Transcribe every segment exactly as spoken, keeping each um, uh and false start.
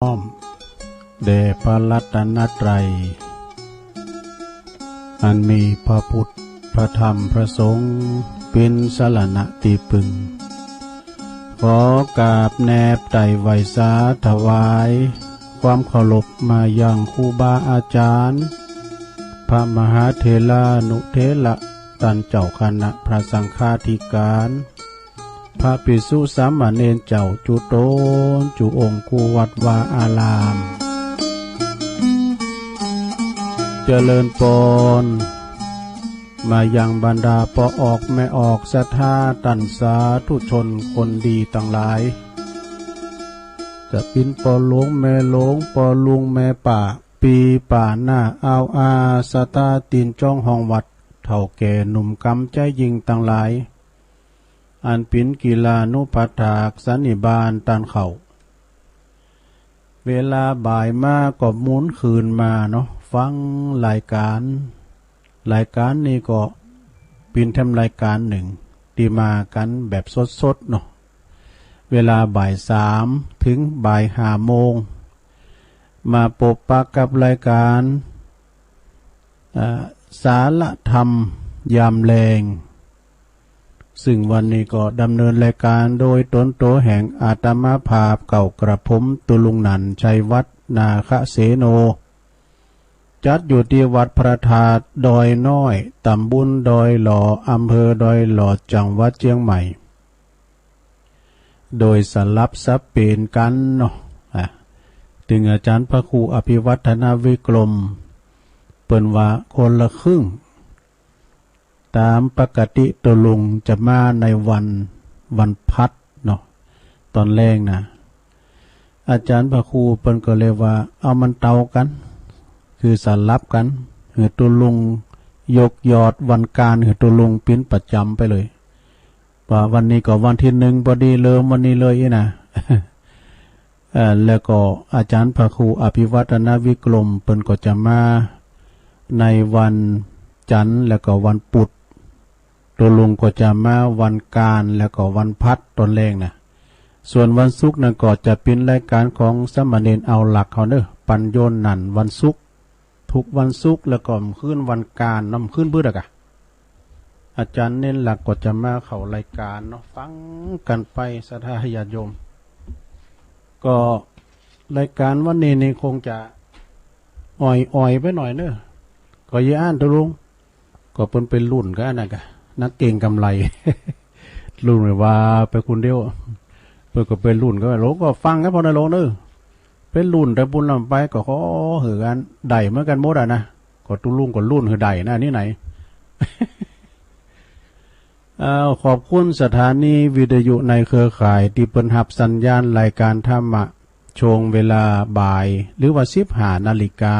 น้อมแด่พระรัตนตรัย อันมีพระพุทธ พระธรรม พระสงฆ์ เป๋นสรณะตี้ปึง ขอกราบแนบไตร่ไหว้สาถวาย ความเคารพมายังครูบาอาจารย์ พระมหาเถรานุเถระ ต้านเจ้าคณะพระสังฆาธิการ พระภิกษุสามเณรเจ้าจุ๊ตนจุ๊องค์กู้วัดวาอาราม เจริญปอน มายังบรรดาป้อออกแม่ออกศรัทธาต้านสาธุชนคนดีตังหลาย จะเป๋นป้อหลวงแม่หลวง ป้อลุงแม่ป้า ปี้ป้าน้าอาวอา ศรัทธาตี๋นจ๊องห้องวัด เฒ่าแก่หนุ่มกำใจ๊ยิ่งตังหลาย อันเป๋นกิลานุปัฏฐากสันนิบาตต้านเฮา เวลาบ่ายมาก็หมุนคืนมาเนาะ ฟังรายก๋าน รายก๋านนี้ก็เป๋นแถมรายก๋านนึ่ง ตี้มากั๋นแบบสดๆ เนาะ เวลาบ่ายสามเถิงบ่ายห้าโมง มาปบปะกับรายก๋าน เอ่อ สารธรรมยามแลง ซึ่งวันนี้ก็ดำเนินรายก๋านโดยต๋นตั๋วแห่งอาตมาภาพเก่ากระผม ตุ๊ลุงหนั่น ชัยวัฒน์ นาคเสโน จัดอยู่ตี้วัดพระธาตุดอยน้อย ต๋ำบลดอยหล่อ อำเภอดอยหล่อ จังหวัดเจียงใหม่ โดยสลับสับเปลี่ยนกั๋นเนาะ อ่ะ ตึงอาจ๋ารย์พระครูอภิวัฒนวิกรม เปิ้นว่าคนละครึ่ง ต๋ามปกติตุ๊ลุงจะมาในวัน วันพัดเนาะ ต๋อนแลงนะ อาจ๋ารย์พระครูเปิ้นก็เลยว่า เอามันเต่ากั๋น คือสลับกั๋น หื้อตุ๊ลุงยกยอดวันก๋าน หื้อตุ๊ลุงเป๋นประจ๋ำไปเลย ว่าวันนี้ก็วันตี้นึ่งพอดี เริ่มวันนี้เลยอี้นะ เอ่อ แล้วก็อาจ๋ารย์พระครูอภิวัฒนวิกรม เปิ้นก็จะมาในวันจันทร์ แล้วก็วันปุธ ตุ๊ลุงก็จะมาวันก๋าน แล้วก็วันพัดต๋อนแลงนะ ส่วนวันศุกร์นั้นก็จะเป๋นรายก๋านของสามเณรเอาหลักเฮาเนาะ ปัญโยนนั่นวันศุกร์ ทุกวันศุกร์ แล้วก็คืนวันก๋านเนาะ คืนปื๊ดอะกะ อาจ๋ารย์เณรหลักก็จะมาเข้ารายก๋านเนาะ ฟังกั๋นไปศรัทธาญาติโยม ก็รายก๋านวันนี้นี่คงจะอ่อยๆ ไปหน่อยเนาะ ก็อย่าอั้นตุ๊ลุง ก็เปิ้นไปลุ้นกั๋นอันนั้นกะ นักเก็งกำไร ลุ้นว่าไปคนเดียว เปิ้นก็ไปลุ้นกั๋น หลวงก็ฟังกั๋นพ่อนะหลวงเนาะ ไปลุ้นแต่บุญลำไปก็ขอหื้อกั๋นได้เหมือนกั๋นหมดอะนะ ก็ตุ๊ลุงก็ลุ้นหื้อได้นะ นี่ไหน อ้าว ขอบคุณสถานีวิทยุในเครือข่ายตี้เปิ้นฮับสัญญาณรายก๋านธรรมะ ช่วงเวลาบ่าย หรือว่าสิบห้านาฬิกา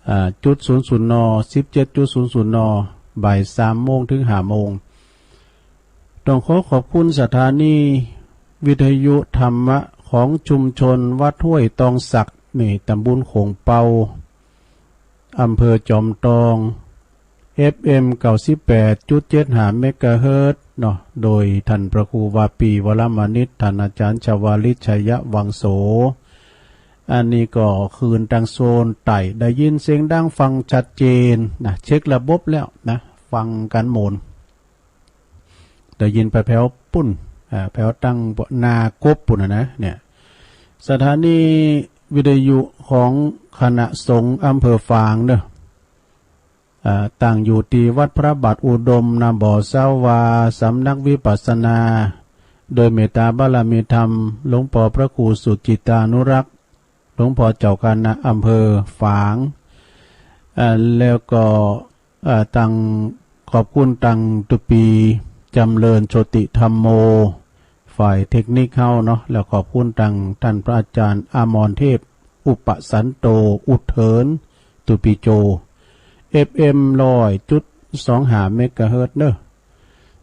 อ่า จุดศูนย์ศูนย์ น. สิบเจ็ดจุดศูนย์ศูนย์ น. บ่ายสามโมงเถิงห้าโมง ต้องขอขอบคุณสถานีวิทยุธรรมะของชุมชนวัดห้วยตองสัก นี่ ต๋ำบลโขงเปา อำเภอจอมตอง เอฟเอ็ม เก้าสิบแปดจุดเจ็ดห้า เมกะเฮิรตซ์เนาะ โดยต้านพระครูวาปี วรมณิษฐ ต้านอาจ๋ารย์ชวาลิต ชัยวังโส อันนี้ก็คลื่นตางโซนใต้ ได้ยินเสียงดังฟังชัดเจนนะ เช็คระบบแล้วนะ ฟังกั๋นหมด ได้ยินไปแผวปุ้น อ่า แผวตางหน้ากบปุ้นนะนะ เนี่ย สถานีวิทยุของคณะสงฆ์อำเภอฝางเนาะ อ่า ตั้งอยู่ตี้วัดพระบาทอุดม หน้าบ่อสาวา สำนักวิปัสสนา โดยเมตตาบารมีธรรม หลวงป้อพระครูสุจิตตานุรักษ์ หลวงป้อเจ้าคณะอำเภอฝาง อ่า แล้วก็ อ่า ตัง ขอบคุณตังตุ๊ปี๋ จ๋ำเริญโชติธัมโม ฝ่ายเทคนิคเฮาเนาะ แล้วขอบคุณตังต้านพระอาจ๋ารย์อมรเทพ อุปสันโต อุเถิร ตุ๊ปี๋โจ เอฟเอ็ม ร้อยจุดสองห้า เมกะเฮิรตซ์เนาะ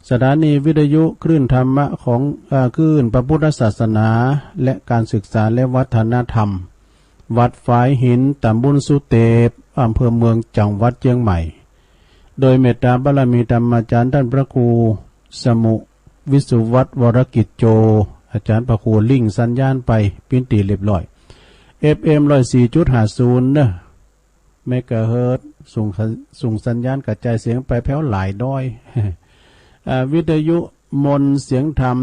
สถานีวิทยุคลื่นธรรมะของ เอ่อ คลื่นพระพุทธศาสนา และการศึกษาและวัฒนธรรม วัดฝายหิน ต๋ำบลสุเตป อำเภอเมือง จังหวัดเจียงใหม่ โดยเมตตาบารมีธรรมอาจ๋ารย์ต้านพระครูสมุ วิสุวัฒน์ วรกิจโจ อาจ๋ารย์พระครูลิงก์สัญญาณไปเป๋นตี้เรียบร้อย เอฟเอ็ม ร้อยสี่จุดห้าศูนย์ เนาะ เมกะเฮิรตซ์ ส่ง ส่งสัญญาณกระจายเสียงไปแผวหลายด้อย อ่า วิทยุมนต์เสียงธรรม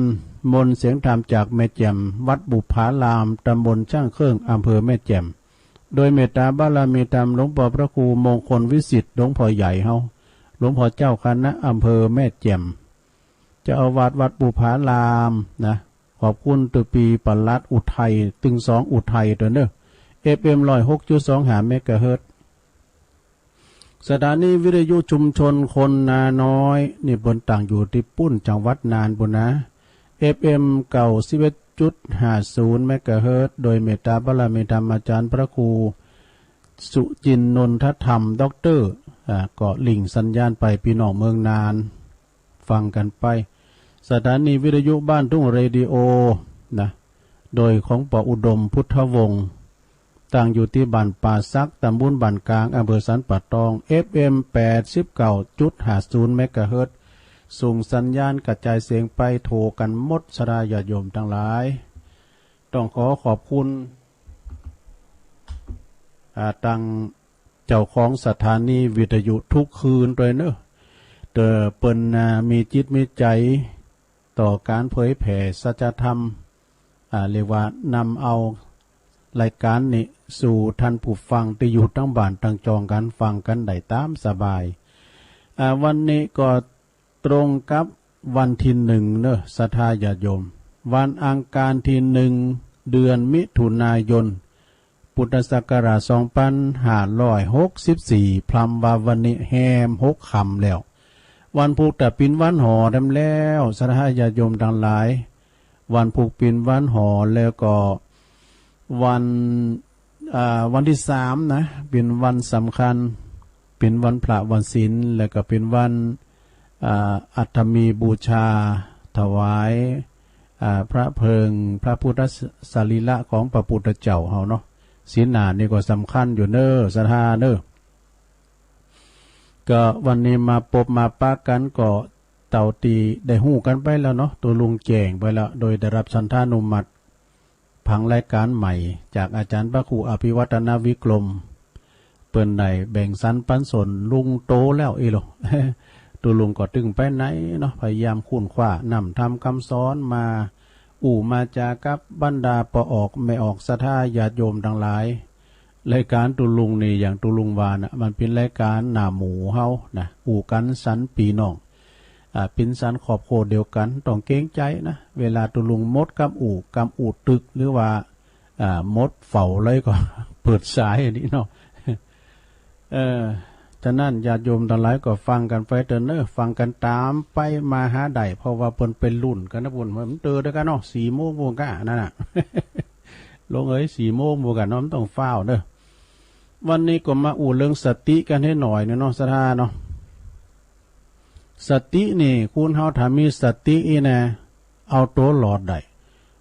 มนต์เสียงธรรมจากแม่แจ่ม วัดบุปผาราม ตำบลช่างเครื่อง อำเภอแม่แจ่ม โดยเมตตาบารมีธรรมหลวงป้อพระครูมงคลวิสิทธิ์ หลวงพ่อใหญ่เฮา หลวงพ่อเจ้าคณะอำเภอแม่แจ่ม เจ้าอาวาสวัดบุปผารามนะ ขอบคุณตะปี๋ปลัดอุทัย ตึงสองอุทัยตวยเนาะ เอฟเอ็ม ร้อยหกจุดสองห้า เมกะเฮิรตซ์ สถานีวิทยุชุมชนคนนาน้อย นี่เปิ้นตั้งอยู่ตี้ปุ้น จังหวัดน่านปุ้นนะ เอฟเอ็ม เก้าสิบเอ็ดจุดห้าศูนย์ เมกะเฮิรตซ์ โดยเมตตาบารมีธรรมอาจารย์พระครูสุจินนนทธรรม ด็อกเตอร์ อ่า ก็ลิงก์สัญญาณไป ปี้น้องเมืองน่าน ฟังกั๋นไป สถานีวิทยุบ้านทุ่งเรดิโอนะ โดยของป้ออุดมพุทธวงศ์ ตั้งอยู่ตี้บ้านป่าสัก ตำบลบ้านกลาง อำเภอสันป่าตอง เอฟเอ็ม แปดสิบเก้าจุดห้าศูนย์ เมกะเฮิรตซ์ ส่งสัญญาณกระจายเสียงไป โทรกั๋นหมด ศรัทธาญาติโยมตังหลาย ต้องขอขอบคุณ อ่า ตัง เจ้าของสถานีวิทยุทุกคืนตวยเนาะ เตื้อเปิ้น อ่า มีจิตมีใจ๋ต่อก๋านเผยแผ่สัจธรรม อ่า เรียกว่านำเอารายก๋านนี้สู่ต้านผู้ฟังตี้อยู่ตังบ้านตังจองกั๋น ฟังกั๋นได้ต๋ามสบาย อ่า วันนี้ก็ ตรงกับวันตี้หนึ่งเนาะ ศรัทธาญาติโยม วันอังคารตี้หนึ่ง เดือนมิถุนายน พุทธศักราช สองปันห้าร้อยหกสิบสี่ พลัมวาวันนี้แฮมหกค่ำแล้ว วันพูกตะปินวันหอแต๊มแล้ว ศรัทธาญาติโยมตังหลาย วันพูกปินวันหอแล้วก็ วัน อ่า วันตี้สามนะ เป๋นวันสำคัญ เป๋นวันพระวันศีล แล้วก็เป๋นวัน อ่า อัฐมีบูชา ถวาย อ่า พระเพลิง พระพุทธสรีระของพระพุทธเจ้าเฮาเนาะ ศีลหน้านี่ก็สำคัญอยู่เนาะ ศรัทธาเนาะ ก็วันนี้มาปบมาปะกั๋นก็เต้าตี้ได้ฮู้กั๋นไปแล้วเนาะ ตุ๊ลุงแจ้งไปแล้ว โดยได้ฮับฉันทานุมัติ ผังรายก๋านใหม่จากอาจ๋ารย์พระครูอภิวัฒนวิกรม เปิ้นได้แบ่งสรรปันส่วนลุงโตแล้วอี้โล ตุ๊ลุงก็ตึงไปไหนเนาะ พยายามค้นคว้าน้ำธรรมกำสอน มาอู้มาจ๋ากับบรรดาป้อออกแม่ออกศรัทธาญาติโยมตังหลาย รายก๋านตุ๊ลุงนี่ อย่างตุ๊ลุงว่านะ มันเป๋นรายก๋านหน้าหมู่เฮานะ อู้กั๋นสันปี้น้อง อ่า เป๋นสันครอบครัวเดียวกั๋น ต้องเกรงใจ๋นะ เวลาตุ๊ลุงหมดกำอู้ กำอู้ตึก หรือว่า อ่า หมดเฝ้าเลยก็ เปิดสายอันนี้เนาะ เออ ฉะนั้นญาติโยมตังหลายก็ฟังกั๋นไปเต๊อะเนาะ ฟังกั๋นต๋ามไปมาหาได้ เพราะว่าเปิ้นเป๋นรุ่นกั๋นนะปุ้น มันเต๊อะเดียวกั๋นเนาะ สี่โมงปุ้นก้า นั่นน่ะ ลุงเอ๋ย สี่โมงปุ้นก้าเนาะ มันต้องฟ้าวเนาะ วันนี้ก็มาอู้เรื่องสติกั๋นหื้อหน่อยเนาะ ศรัทธาเนาะ สตินี่ คนเฮาถ้ามีสติอี้นะ เอาตั๋วรอดได้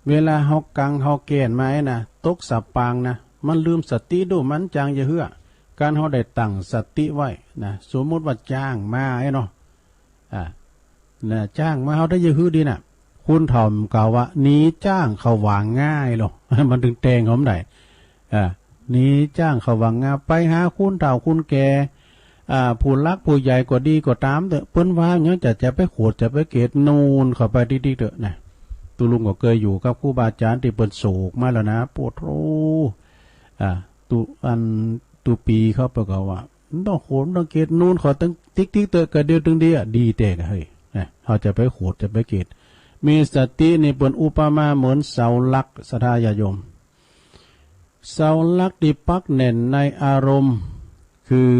เวลาเฮากังเฮาแก้นมาอี้นะ ตกสะปางนะ มันลืมสติดู มันจั้งจะเฮือ ก๋านเฮาได้ตั้งสติไว้นะ สมมุติว่าจ๊างมาอี้เนาะ อ่า นะ จ๊างมา เฮาได้จะหื้อดีน่ะ คนเฒ่ามันกล่าวว่า หนีจ๊างเข้าหว่างงาอี้โล มันตึงแต่งเอามันได้ อ่า หนีจ๊างเข้าหว่างงา ไปหาคนเฒ่าคนแก่ อ่า ผู้หลักผู้ใหญ่ก็ดีก็ต๋ามเต๊อะ เปิ้นว่าหยังจะ จะไปโขด จะไปเกลียด นูนเข้าไปติ๊กๆ เต๊อะนะ ตุ๊ลุงก็เกยอยู่กับครูบาอาจ๋ารย์ตี้เปิ้นโศกมาแล้วนะ โอ้โธ่ อ่า ตุ๊ อัน ตุ๊ปี๋เขาเปิ้นก็ว่า มันต้องโขด มันต้องเกลียด นูนเข้าตึงติ๊กๆ เต๊อะ ก็เดียวตึงดีอะ ดีแต๊กะเฮ้ย นะ เฮาจะไปโขด จะไปเกลียด มีสตินี่เปิ้นอุปมาเหมือนเสาหลัก ศรัทธาญาติโยม เสาหลักตี้ปักแน่นในอารมณ์ คือ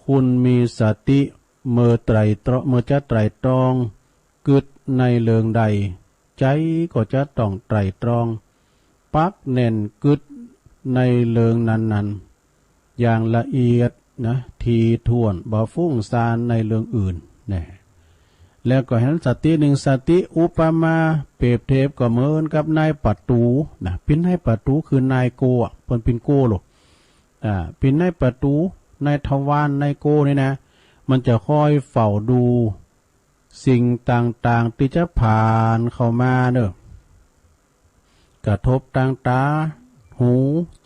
คุณมีสติ เมื่อไตร่ตรอง เมื่อจะไตร่ตรอง กึ๊ดในเรื่องใด ใจ๋ก็จะต้องไตร่ตรอง ปักแน่นกึ๊ดในเรื่องนั้นๆ อย่างละเอียดนะ ถี่ถ้วน บ่ฟุ้งซ่านในเรื่องอื่น แน่ แล้วก็หันสติ นึ่งสติ อุปมาเปรียบเทียบก็เหมือนกับนายประตู๋นะ เป๋นนายประตู๋ คือนายโก้อะ เปิ้นเป๋นโก้โล อ่า เป๋นนายประตู๋ นายทวาร นายโก้นี่นะ มันจะคอยเฝ้าดูสิ่งต่างๆ ตี้จะผ่านเข้ามาเนาะ กระทบตางต๋า หู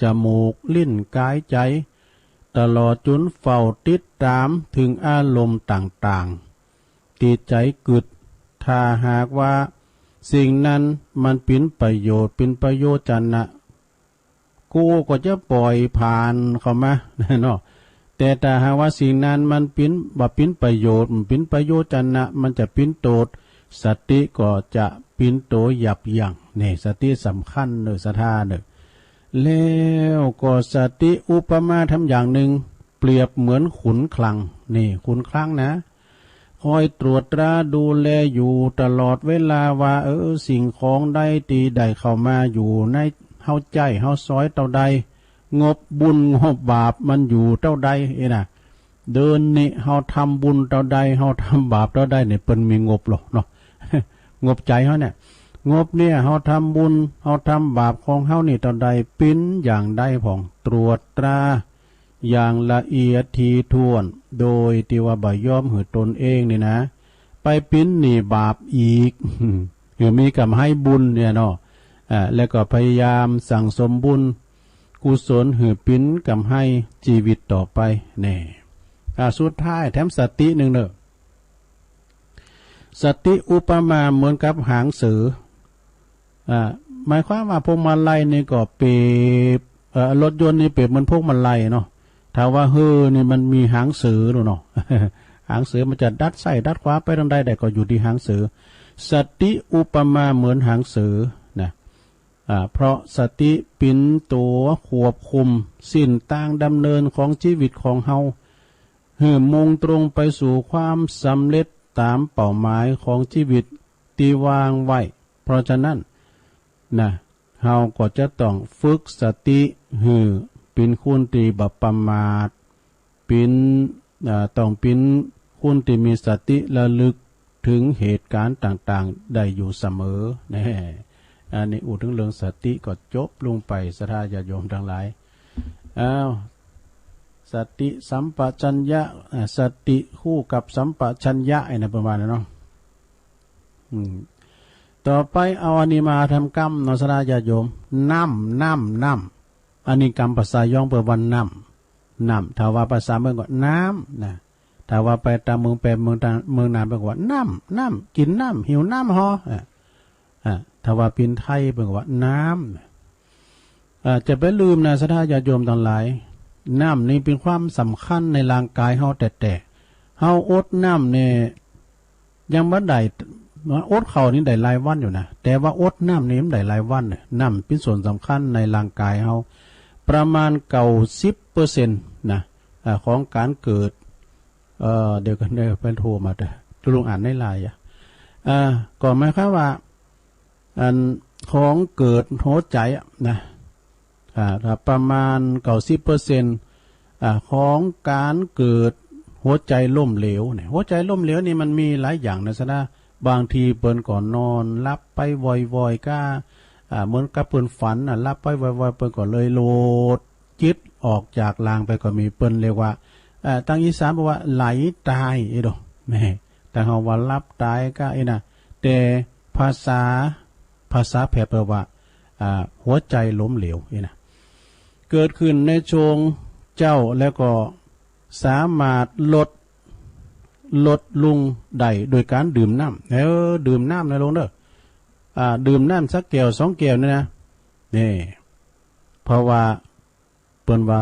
จมูก ลิ้น ก๋าย ใจ๋ ตลอดจ๋นเฝ้าติดต๋ามเถิงอารมณ์ต่างๆ ตี้ใจ๋กึ๊ด ถ้าหากว่าสิ่งนั้นมันเป๋นประโยชน์ เป๋นประโยชนะ กูก็จะป่อยผ่านเข้ามาเนาะ แต่ถ้าหากว่าสิ่งนั้นมันเป๋น บ่เป๋นประโยชน์ บ่เป๋นประโยชนะ มันจะเป๋นโต้ษ สติก็จะเป๋นตั๋วยับยั้ง นี่ สติสำคัญเน่อ ศรัทธาเน่อ แล้วก็สติอุปมาแถมอย่างนึ่ง เปรียบเหมือนขุนคลัง นี่ ขุนคลังนะ คอยตรวจตราดูแลอยู่ตลอดเวลาว่า เออ สิ่งของใดตี้ได้เข้ามาอยู่ในเฮาใจ๊เฮาสอยเต้าใด งบบุญงบบาปมันอยู่เต้าใด เอ้ยนะ เดือนนี้เฮาทำบุญเต้าใด เฮาทำบาปเต้าใดเนี่ย เปิ้นมีงบลอเนาะ งบใจ๋เฮาเนี่ย งบเนี่ย เฮาทำบุญ เฮาทำบาปของเฮานี่เต้าใด เป๋นอย่างใดพ่อง ตรวจตราอย่างละเอียดถี่ถ้วน โดยตี้ว่าบ่ยอมหื้อตนเองนี่นะ ไปเป๋นหนี้บาปอีก หื้อมีก๋ำไฮบุญเนี่ยเนาะ อ่า แล้วก็พยายามสั่งสมบุญกุศลหื้อเป๋นก๋ำไฮจีวิตต่อไป แน่ อ่า สุดท้ายแถมสตินึ่งเน่อ สติอุปมาเหมือนกับหางเสือ อ่า หมายความว่าพวงมาลัยนี่ก็เปรียบ เอ่อ รถยนต์นี่เปรียบเหมือนพวงมาลัยเนาะ ถ้าว่าเฮอนี่มันมีหางเสือลูกเนาะ หางเสือมันจะดัดซ้ายดัดขวาไปตางใดได้ ก็อยู่ตี้หางเสือ สติอุปมาเหมือนหางเสือนะ อ่า เพราะสติเป๋นตั๋วควบคุมเส้นตางดำเนินของจีวิตของเฮา หื้อมุ่งตรงไปสู่ความสำเร็จต๋ามเป้าหมายของจีวิตตี้วางไว้ เพราะฉะนั้นนะ เฮาก็จะต้องฝึกสติหื้อเป๋นคนตี้บ่ประมาท เป๋น อ่า ต้องเป๋นคนตี้มีสติระลึกเถิงเหตุก๋ารณ์ต่างๆ ได้อยู่เสมอ แน่ อันนี้อู้เถิงเรื่องสติก็จบลงไป ศรัทธาญาติโยมตังหลาย อ้าว สติสัมปชัญญะ อ่า สติคู่กับสัมปชัญญะ ไอ้นั่นประมาณนั้นเนาะ อืม ต่อไปเอาอันนี้มาทำกรรมเนาะ ศรัทธาญาติโยม น้ำ น้ำ น้ำ อันนี้กำภาษาย้องเปิ้นว่าน้ำ น้ำ ถ้าว่าภาษาเมืองก็น้ำนะ ถ้าว่าไปต๋ามเมืองแปดเมืองตาง เมืองนาเปิ้นก็ว่าน้ำ น้ำ กิ๋นน้ำ หิวน้ำฮอ อ่ะ อ่ะ ถ้าว่าเป๋นไทยเปิ้นก็ว่าน้ำ อ่า จะไปลืมนะ ศรัทธาญาติโยมตังหลาย น้ำนี่เป๋นความสำคัญในร่างกายเฮาแต๊ๆ เฮาอดน้ำเนี่ย ยังบ่ได้ อดข้าวนี่ได้หลายวันอยู่นะ แต่ว่าอดน้ำนี่มันได้หลายวันเนี่ย น้ำเป๋นส่วนสำคัญในร่างกายเฮา ประมาณเก้าสิบเปอร์เซ็นต์นะ อ่า ของก๋านเกิด เอ่อ เดี๋ยวก่อนเด้อ เปิ้นโทรมาเด้อ ลุงอ่านในไลน์อะ อ่า ก็หมายความว่า อันของเกิดหัวใจ๋อะนะ อ่า ถ้าประมาณเก้าสิบเปอร์เซ็นต์ อ่า ของก๋านเกิดหัวใจ๋ล้มเหลวเนี่ย หัวใจ๋ล้มเหลวนี่มันมีหลายอย่างนะ ศรัทธา บางทีเปิ้นก็นอนหลับไปว่อยๆ ก้า อ่า เหมือนกับเปิ้นฝันน่ะ หลับไปว่อยๆ เปิ้นก็เลยหลุดจิตออกจากร่างไปก็มี เปิ้นเรียกว่า อ่า ตางอีสานบอกว่าไหลตาย เอ้ยโด แม่ ตางเฮาว่าหลับตายก้า เอ้ยนะ แต่ภาษา ภาษาแพทย์แปลว่า อ่า หัวใจ๋ล้มเหลว เอ้ยนะ เกิดขึ้นในช่วงเจ๊า แล้วก็สามารถลด ลดลงได้โดยก๋านดื่มน้ำ เออ ดื่มน้ำนะลุงเด้อ อ่า ดื่มน้ำสักแก้วสองแก้วนี่นะ นี่ เพราะว่าเปิ้นว่า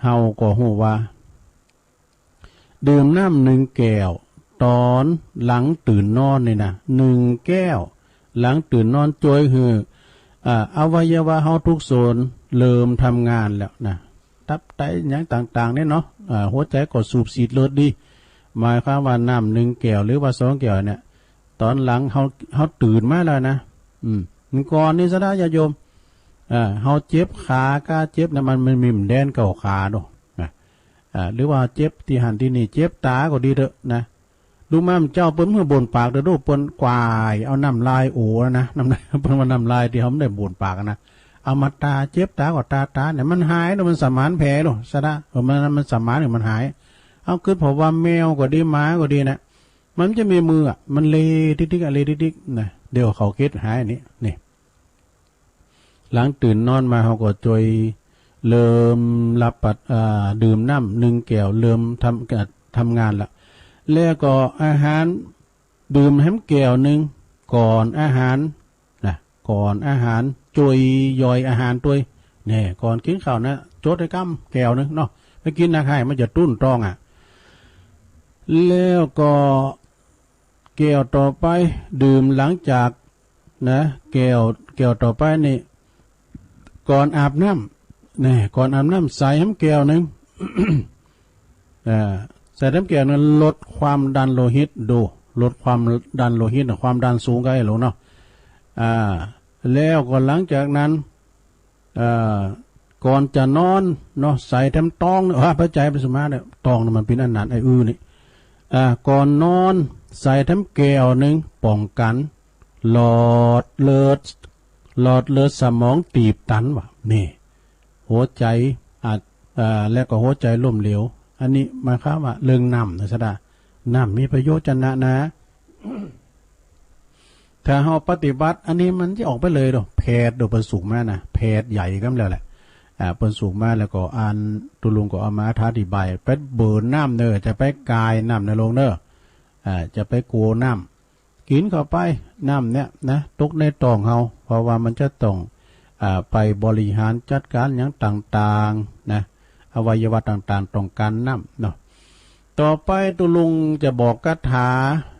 เฮาก็ฮู้ว่า ดื่มน้ำหนึ่งแก้ว ต๋อนหลังตื่นนอนนี่นะ หนึ่งแก้ว หลังตื่นนอนจ้วยหื้อ อ่า อวัยวะเฮาทุกส่วนเริ่มทำงานแล้วนะ ตับไตหยังต่างๆ เนี่ยเนาะ อ่า หัวใจ๋ก็สูบสีดเลือดดี หมายความว่าน้ำหนึ่งแก้วหรือว่าสองแก้วเนี่ย ต๋อนหลังเฮา เฮาตื่นมาแล้วนะ อืม ก่อนนี่ ศรัทธาญาติโยม อ่า เฮาเจ็บขาก้าเจ็บนะ มัน มันมีแดนเก้าขาเนาะ นะ อ่า หรือว่าเจ็บตี้หั้นตี้นี่ เจ็บต๋าก็ดีเต๊อะนะ ลุงม่ำเจ้าเปิ้นหื้อบ่นปากเต๊อะ ดูเปิ้นกวายเอาน้ำลายโอนะ น้ำลาย เปิ้นว่าน้ำลายตี้เฮาบ่ได้บ่นปากนะ เอามาตา เจ็บต๋าก็ตา ตาเนี่ยมันหายเนาะ มันสมานแผลเนาะ ศรัทธา เออ มัน มันสมานเนี่ยมันหาย เอากึ๊ด เพราะว่าแมวก็ดี หมาก็ดีนะ มันจะมีมืออะ มันเลติกๆ อะ เลติกๆ นะ เดี๋ยวเขาเก็ดหายอันนี้ นี่ หลังตื่นนอนมาเฮาก็จ่อยเริ่มรับประ อ่า ดื่มน้ำนึ่งแก้ว เริ่มทำ อ่า ทำงานละ แล้วก็อาหาร ดื่มแหมแก้วนึ่งก่อนอาหารนะ ก่อนอาหาร จ่อยย่อยอาหารตวย แน่ ก่อนกิ๋นข้าวนะ จดไว้กำแก้วนึ่งเนาะ ไปกิ๋นนักไห้มันจะตุ้นต๊องอะ แล้วก็แก้วต่อไป ดื่มหลังจากนะ แก้ว แก้วต่อไปนี่ ก่อนอาบน้ำ แน่ ก่อนอาบน้ำใส่แหมแก้วนึ่ง เอ่อ ใส่แหมแก้วนึ่ง ลดความดันโลหิต ดู ลดความดันโลหิตนะ ความดันสูงก็ไอ้หลงเนาะ อ่า แล้วก็หลังจากนั้น เอ่อ ก่อนจะนอนเนาะ ใส่แหมต๊อง เออ พระใจเป็นสุมาเนี่ย ต๊องนี่มันเป๋นอันนั้น ไอ้อื้อนี่ อ่า ก่อนนอน ใส่แหมแก้วนึ่ง ป้องกั๋น หลอดเลือด หลอดเลือดสมองตีบตันว่ะ นี่ หัวใจ๋อาจ อ่า แล้วก็หัวใจ๋ล้มเหลว อันนี้หมายความว่าเรื่องน้ำนะสะดา น้ำมีประโยชน์จะนะนะ ถ้าเฮาปฏิบัติ อันนี้มันจะออกไปเลยเนาะ แผด โดยเปิ้นสูงมานะ แผดใหญ่กำแล้วแหละ อ่า เปิ้นสูงมาแล้วก็อันตุ๊ลุงก็เอามาอธิบาย ไปเบิ่นน้ำเน่อ จะไปกายน้ำนะโลงเน่อ อ่า จะไปกั๋วน้ำ กิ๋นเข้าไปน้ำเนี่ยนะ ตกในต๊องเฮา เพราะว่ามันจะต้อง อ่า ไปบริหารจัดก๋านหยังต่างๆ นะ อวัยวะต่างๆ ต้องก๋านน้ำเนาะ ต่อไปตุ๊ลุงจะบอกคาถา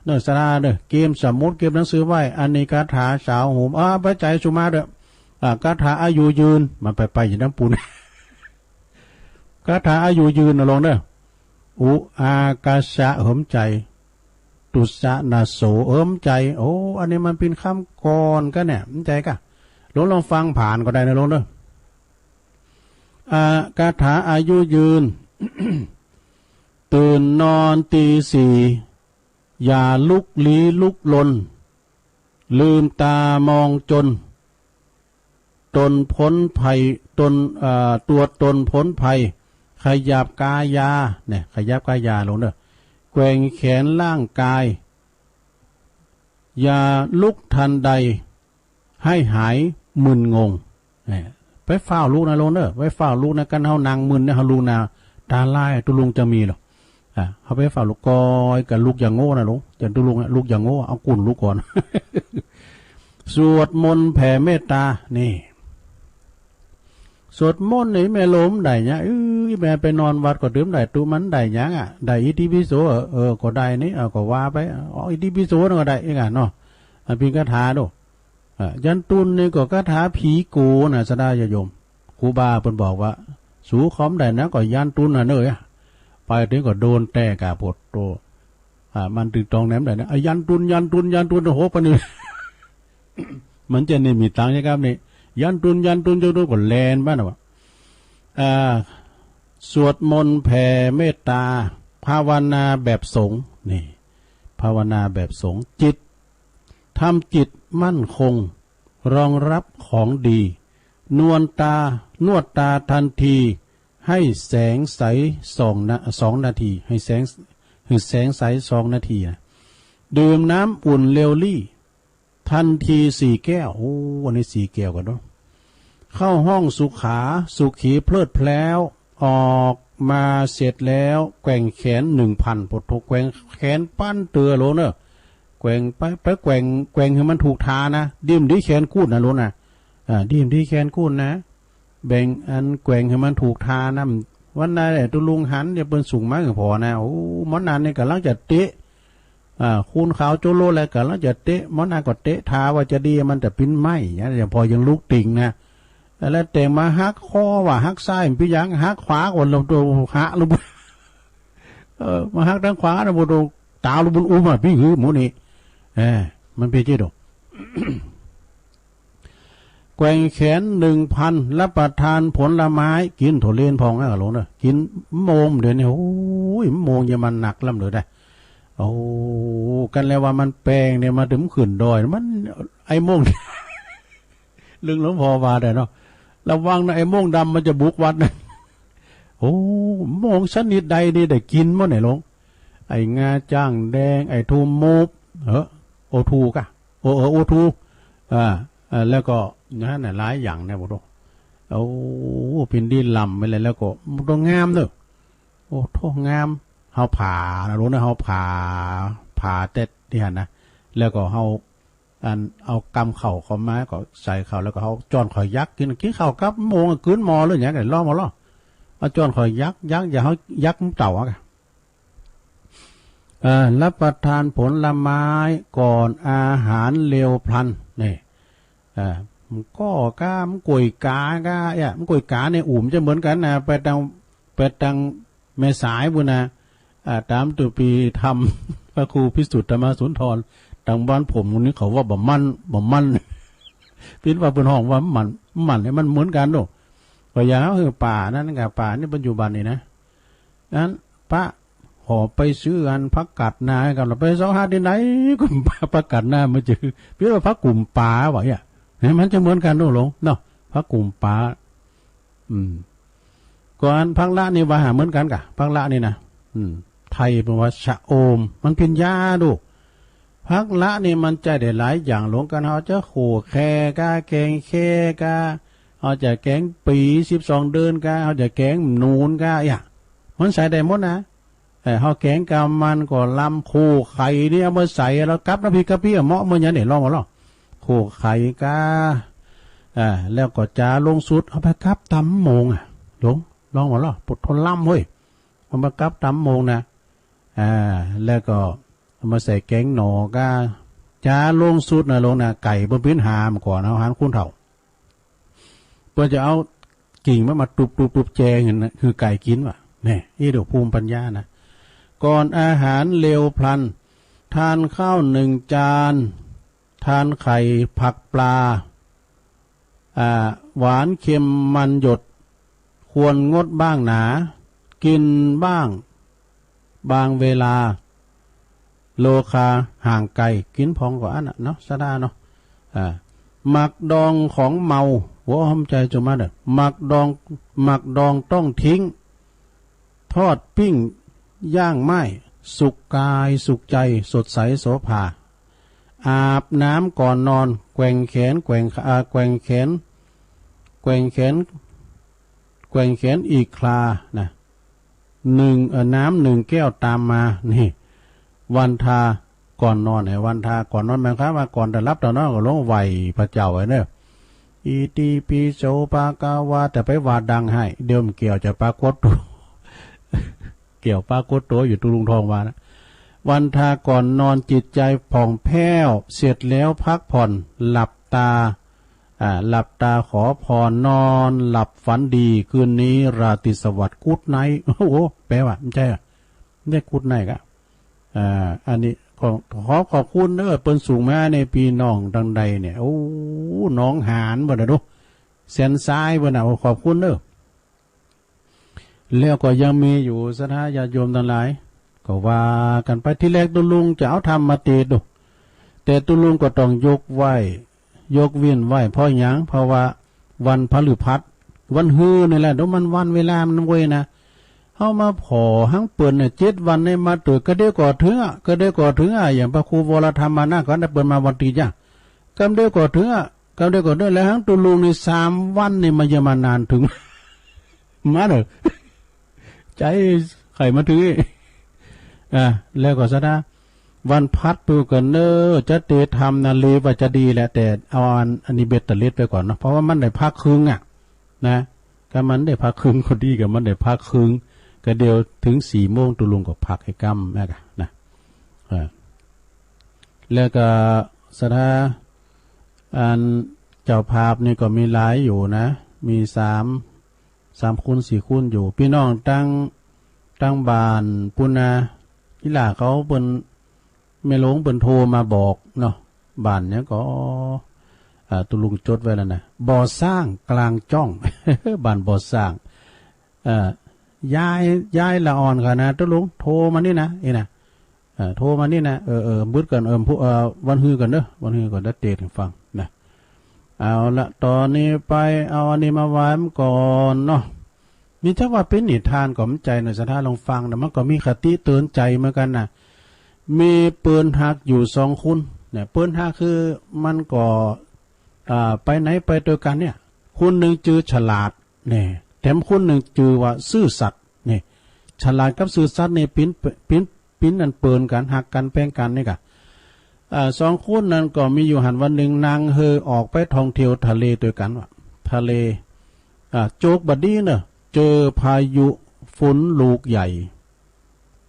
เน่อสะดาเน่อ เกียมสมุดเกียมหนังสือไว้ อันนี้คาถาสาวโหม อ่า พระใจสุมาเน่อ อ่า คาถาอายุยืน มันไปๆ อยู่น้ำปูน คาถาอายุยืนนะโลงเน่อ อุ อากาสะ เหิมใจ๋ ตุสะนะโส เหิมใจ๋ โอ้ อันนี้มันเป๋นกำกลอนกั๋นเนี่ย เหิมใจ๋ก่ะ โลงลองฟังผ่านก็ได้นะโลงเน่อ อ่า คาถาอายุยืน ตื่นนอนตีสี่ อย่าลุกลี้ลุกลน ลืมตามองจน ตนพ้นภัย ตน เอ่อ ตัวตนพ้นภัย ขยับกายา เนี่ย ขยับกายาโลงเน่อ แกว่งแขนร่างกาย อย่าลุกทันใด ให้หายมึนงง เนี่ย ไปฟ้าวลุกนะโลงเน่อ ไปฟ้าวลุกนะ กันเฮานั่งมึนเนี่ย เฮาลุกนะ ตาลายตุ๊ลุงจะมีเหรอ อ่า เฮาไปฟ้าวลุก ก้อยก็ลุกอย่างโง่นะโลง อย่างตุ๊ลุงอะ ลุกอย่างโง่ เอากุ่นลุกก่อน สวดมนต์แผ่เมตตา นี่ สวดมนต์นี่แม่โลมได้เนี่ย เอ้ย แม่ไปนอนวัดก็ดื่มได้ ตุ๊มันได้หยังอะ ได้อิติปิโส เออ เออ ก็ได้นี่ เอาก็ว่าไป เอาอิติปิโสนั่นก็ได้ เองอะเนาะ อันเป๋นคาถาดู อ่ะ ยันตุนนี่ก็คาถาผีกู๋นะ สะดาญาติโยม ครูบาเปิ้นบอกว่า สูขอมได้นะ ก็ยันตุนน่ะเน่อ ไปถึงก็โดนแตกอะ โผดโต อ่ะ มันตึงตองแหนมได้นะ อ่ะ ยันตุน ยันตุน ยันตุน โอ้โห ปะนี่ มันจะเนี่ยมีตังค์ใช่ครับนี่ ยันตุน ยันตุน ยันตุน ก็แลนบ้านน่ะวะ อ่า สวดมนต์แผ่เมตตา ภาวนาแบบสงฆ์ นี่ ภาวนาแบบสงฆ์ จิต ทำจิตมั่นคง รองรับของดี นวลตา นวดตาทันที ให้แสงใสสองนะ สองนาที ให้แสง ให้แสงใสสองนาทีนะ ดื่มน้ำอุ่นเร็วลี่ ทันทีสี่แก้ว โอ้ อันนี้สี่แก้วก่อนเนาะ เข้าห้องสุขา สุขีเพลิดเพลิ้น ออกมาเสร็จแล้ว แกว่งแขนหนึ่งพัน โผดโต แกว่งแขนปันเตื้อโลงเน่อ แกว่งไป ไปแกว่ง แกว่งหื้อมันถูกทานะ ดิ้มดีแขนกู๊ดนะโลงนะ อ่า ดิ้มดีแขนกู๊ดนะ แบ่งอันแกว่งหื้อมันถูกทานะ วันนั้นแหละตุ๊ลุงหันเนี่ยเปิ้นสูงมาหื้อผอนะ โอ้ หมอนันนี่ก่ำลังจะเตะ อ่า คูณขาวโจโลแล้วก่ำลังจะเตะ หมอนันก็เตะทาว่าจะดี มันจะปิ้นไหม้ อย่างเนี้ย ยังพอยังลุกติงนะ แล้วแต่มาหักคอว่าหักซ้ายมันปิ้นหยัง หักขวาก็ลงตัวหะลง เออ มาหักตางขวานะ บ่โดนตาลงบนอุ้มอ่ะ ปิ้นหื้อหมู่นี้ เออ มันปิ้นจี้ดอก แกว่งแขนหนึ่งพัน รับประทานผลไม้ กิ๋นถั่วเลนพองนะโลงเน่อ กิ๋นมะม่วงเดี๋ยวนี้ โอ้ย มะม่วงเยอรมันหนักล้ำเหลือได้ โอ้ กันแล้วว่ามันแปงเนี่ย มาเถิงขึ้นดอย มัน ไอ้ม่วง เรื่องหลวงพ่อว่าได้เนาะ ระวังนะ ไอ้ม่วงดำมันจะบุกวัดนะ โอ้ ม่วงชนิดใดนี่ได้กิ๋นหมดเนี่ยโลง ไอ้งาจ้างแดง ไอ้ทูมูฟ เออ โอทูก่ะ โอ เออ โอทู อ่า อ่า แล้วก็ นะ หลายอย่างนะ โอ้โธ่ โอ้ แผ่นดินล้ำไปเลย แล้วก็มันก็งามเนาะ โอ้โธ่ งาม เฮาผ่านะ หลวงนะ เฮาผ่า ผ่าแต่นี่หั้นนะ แล้วก็เฮา อัน เอากำข้าวเข้ามา ก็ใส่เข้า แล้วก็เฮาจ้อนข้าวยักกิ๋น กิ๋นข้าวกับโมงอะ กืนหม้อหรือหยัง ลองบ่ลอ เอาจ้อนข้าวยัก ยัก อย่าเฮายักมันเต่าอะ เอ่อ รับประทานผลไม้ก่อนอาหารเร็วพลัน นี่ เอ่อ มันก็ก้า มันก๋วยก๋าก้า เอ๊ะ มันก๋วยก๋าในอุ่มจะเหมือนกั๋นนะ ไปตาง ไปตางแม่สายปู้นนะ อ่า ต๋ามตุ๊ปี๋ธรรม พระครูพิสุทธิ์ธรรมสุนทร ตางบ้านผมนี่เขาว่าบ่ามัน บ่ามัน เปิ้นว่าเปิ้นฮ้องว่ามัน มันเนี่ยมันเหมือนกั๋นเนาะ ก็อย่างหื้อป่านั้นกับป่านี่ปัจจุบันนี่นะ นั้นปะ ขอไปซื้ออันผักกาดนากับ ไปเซาะหาตี้ไหน ก็ผักกาดนามาจื้อ เปิ้นว่าผักกุ่มป๋าว่าเอี้ย เนี่ยมันจะเหมือนกั๋นเนาะหลวงเนาะ ผักกุ่มป๋า อืม ก่อนผักละนี่ว่าหาเหมือนกั๋นก่ะ ผักละนี่นะ อืม ไทยเปิ้นว่าชะอม มันเป๋นยาดู ผักละนี่มันใจ๊ได้หลายอย่าง หลวง กั๋นเฮาจะขั่วแค่ก้า แกงแค่ก้า เฮาจะแกงปี๋สิบสองเดือนก้า เฮาจะแกงหนูนก้า อะหยัง มันใส่ได้หมดนะ เออ เฮาแกงกำมันก็ลำ ขั่วไข่นี่เอามาใส่ แล้วกับน้ำพริกกะปิอะ เหมาะเหมือนหยังเนี่ย ลองบ่ลอ ขั่วไข่ก้า อ่า แล้วก็จ๋าลงสุด เอาไปกับตำโมงอะ ลอง ลองบ่ลอ ปุดทนลำเฮ้ย เอามากับตำโมงนะ อ่า แล้วก็เอามาใส่แกงหน่อก้า จ๋าลงสุดนะหลวงนะ ไก่เปิ้นปิ้นหามาก่อน เฮาหันคนเฒ่า เปิ้นจะเอากิ่งมันมาตุ๊บๆๆ แจงหั้นนะ หื้อไก่กิ๋นว่ะ แน่ อี้เดี๋ยวภูมิปัญญานะ ก่อนอาหารเร็วพลัน ทานข้าวหนึ่งจาน ทานไข่ผักปลา อ่า หวานเค็มมันหยด ควรงดบ้างหนา กิ๋นบ้างบางเวลา โลคาห่างไกล กิ๋นผ่องกว่าอั้นน่ะเนาะ สะดาเนาะ อ่า หมากดองของเมา หัวหอมใจ๋จุมาเด้อ หมากดอง หมากดองต้องทิ้ง ทอดปิ้งย่างไหม้ สุขกายสุขใจ๋ สดใสโสภา อาบน้ำก่อนนอน แกว่งแขนแกว่งขา อ่า แกว่งแขน แกว่งแขน แกว่งแขนอีกครานะ หนึ่ง เอ่อ น้ำหนึ่งแก้วตามมา นี่ วันทาก่อนนอน ไอ้วันทาก่อนนอน หมายความว่าก่อนจะหลับจะนอนก็ลงไหว้พระเจ้าไว้เนาะ อิติปิโสภะคะวา แต่ไปว่าดังไห้ เดี๋ยวมันแก้วจะปรากฏตั๋ว แก้วปรากฏตั๋วอยู่ ตุ๊ลุงทองว่านะ วันทาก่อนนอนจิตใจ๋ผ่องแผ้ว เสร็จแล้วพักผ่อน หลับตา อ่า หลับตาขอพร นอนหลับฝันดี คืนนี้ราตรีสวัสดิ์ Good night โอ้โห แปลว่า บ่ใจ้อะ บ่ใจ้ Good night อะ อ่า อันนี้ขอ ขอขอบคุณเน้อ เปิ้นส่งมาในปี้น้องตางใดเนี่ย โอ้ หนองหานบ่านะดู แสนทรายบ่านะ โอ้ ขอบคุณเน้อ แล้วก็ยังมีอยู่ ศรัทธาญาติโยมตังหลาย ก็ว่ากั๋นไป ทีแรกตุ๊ลุงจะเอาธรรมมาเตสน์ดู แต่ตุ๊ลุงก็ต้องยกไว้ ยกเว้นไว้ เพราะหยัง เพราะว่าวันพฤหัส วันฮือนี่แหละ เดี๋ยวมันวันเวลามันเวยนะ เฮามาผ่อหังเปิ้นเนี่ย เจ็ดวันเนี่ยมาตวย กะเดียวก็เถิงอะ กะเดียวก็เถิงอะ อย่างพระครูวรธรรมานะ ก็ได้เปิ้นมาวันตี้จ้ะ กำเดียวก็เถิงอะ กำเดียวก็เถิง แล้วหังตุ๊ลุงนี่สามวันนี่ มันจะมานานเถิง มาเถอะ ใจ๋ใค่มาเถิง อ่า แล้วก็ศรัทธา วันพฤหัสไปก่อนเน้อ จะเตสน์ธรรมนะ เรียกว่าจะดีแหละ แต่เอาอัน อันนี้เบตเตอร์เลสไปก่อนเนาะ เพราะว่ามันได้พักครึ่งอะ นะ ก็มันได้พักครึ่งก็ดี ก็มันได้พักครึ่ง ก็เดี๋ยวเถิงสี่โมงตุ๊ลุงก็พักให้ก้ำนะ นะ อ่า แล้วก็ศรัทธา อันเจ้าภาพนี่ก็มีหลายอยู่นะ มีสาม สามคนสี่คนอยู่ ปี้น้องตัง ตังบ้านปู้นนา อีหล้าเขาเปิ้น แม่หลวงเปิ้นโทรมาบอกเนาะ บ้านหยังก็ อ่า ตุ๊ลุงจดไว้แล้วนะ บ่อสร้างกลางจ้อง บ้านบ่อสร้าง เอ่อ ยาย ยายละอ่อนเขานะ ตุ๊ลุงโทรมานี่นะ นี่นะ เอ่อ โทรมานี่นะ เออ เออ บึดก่อน เออ ผู้ เอ่อ วันฮือก่อนเน้อ วันฮือก่อน เดี๋ยวเตสน์หื้อฟังนะ เอาละ ต๋อนนี้ไป เอาอันนี้มาไหว้มันก่อนเนาะ นี่ถ้าว่าเป๋นนิทานก็บ่ใจ้เนาะ ศรัทธาลองฟังนะ มันก็มีคติเตือนใจ๋เหมือนกั๋นนะ มีเปิ้นฮักอยู่สองคนเนี่ย เปิ้นฮักคือมันก็ อ่า ไปไหนไปตวยกั๋นเนี่ย คนนึ่งจื้อฉลาด เนี่ย แถมคนนึ่งจื้อว่าซื่อสัตย์ เนี่ย ฉลาดกับซื่อสัตย์เนี่ยปิ้น ปิ้น ปิ้นอันเปินกั๋น หักกั๋นแปงกั๋นนี่ก่ะ อ่า สองคนนั้นก็มีอยู่หั้นวันนึ่งนั่งเฮอออกไปท่องเที่ยวทะเลตวยกั๋นว่ะ ทะเล อ่า โจกบ่ดีเน่อ เจอพายุฝนลูกใหญ่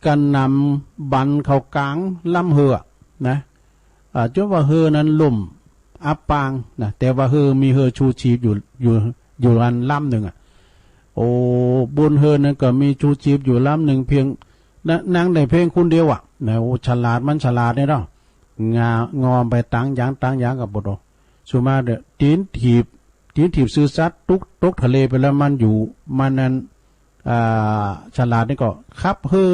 กระหน่ำบันเข้ากลางลำเฮอนะ อ่า จ๋นว่าเฮอนั้นล่มอับปางนะ แต่ว่าเฮอมีเฮอชูชีพอยู่ อยู่ อยู่อันลำนึ่งอะ โอ้ บนเฮอนั้นก็มีชูชีพอยู่ลำนึ่งเพียง นะ นั่งได้เพียงคนเดียวอะ นะ โอ้ ฉลาดมันฉลาดเนี่ยเนาะ งา งอมไปตางอย่างตางอย่างกับบ่โต สุมาเด้อ ตี๋นถีบ ตี๋นถีบซื่อสัตย์ตก ตกทะเลไปแล้วมันอยู่ มันนั้น อ่า ฉลาดนี่ก็ขับเฮอ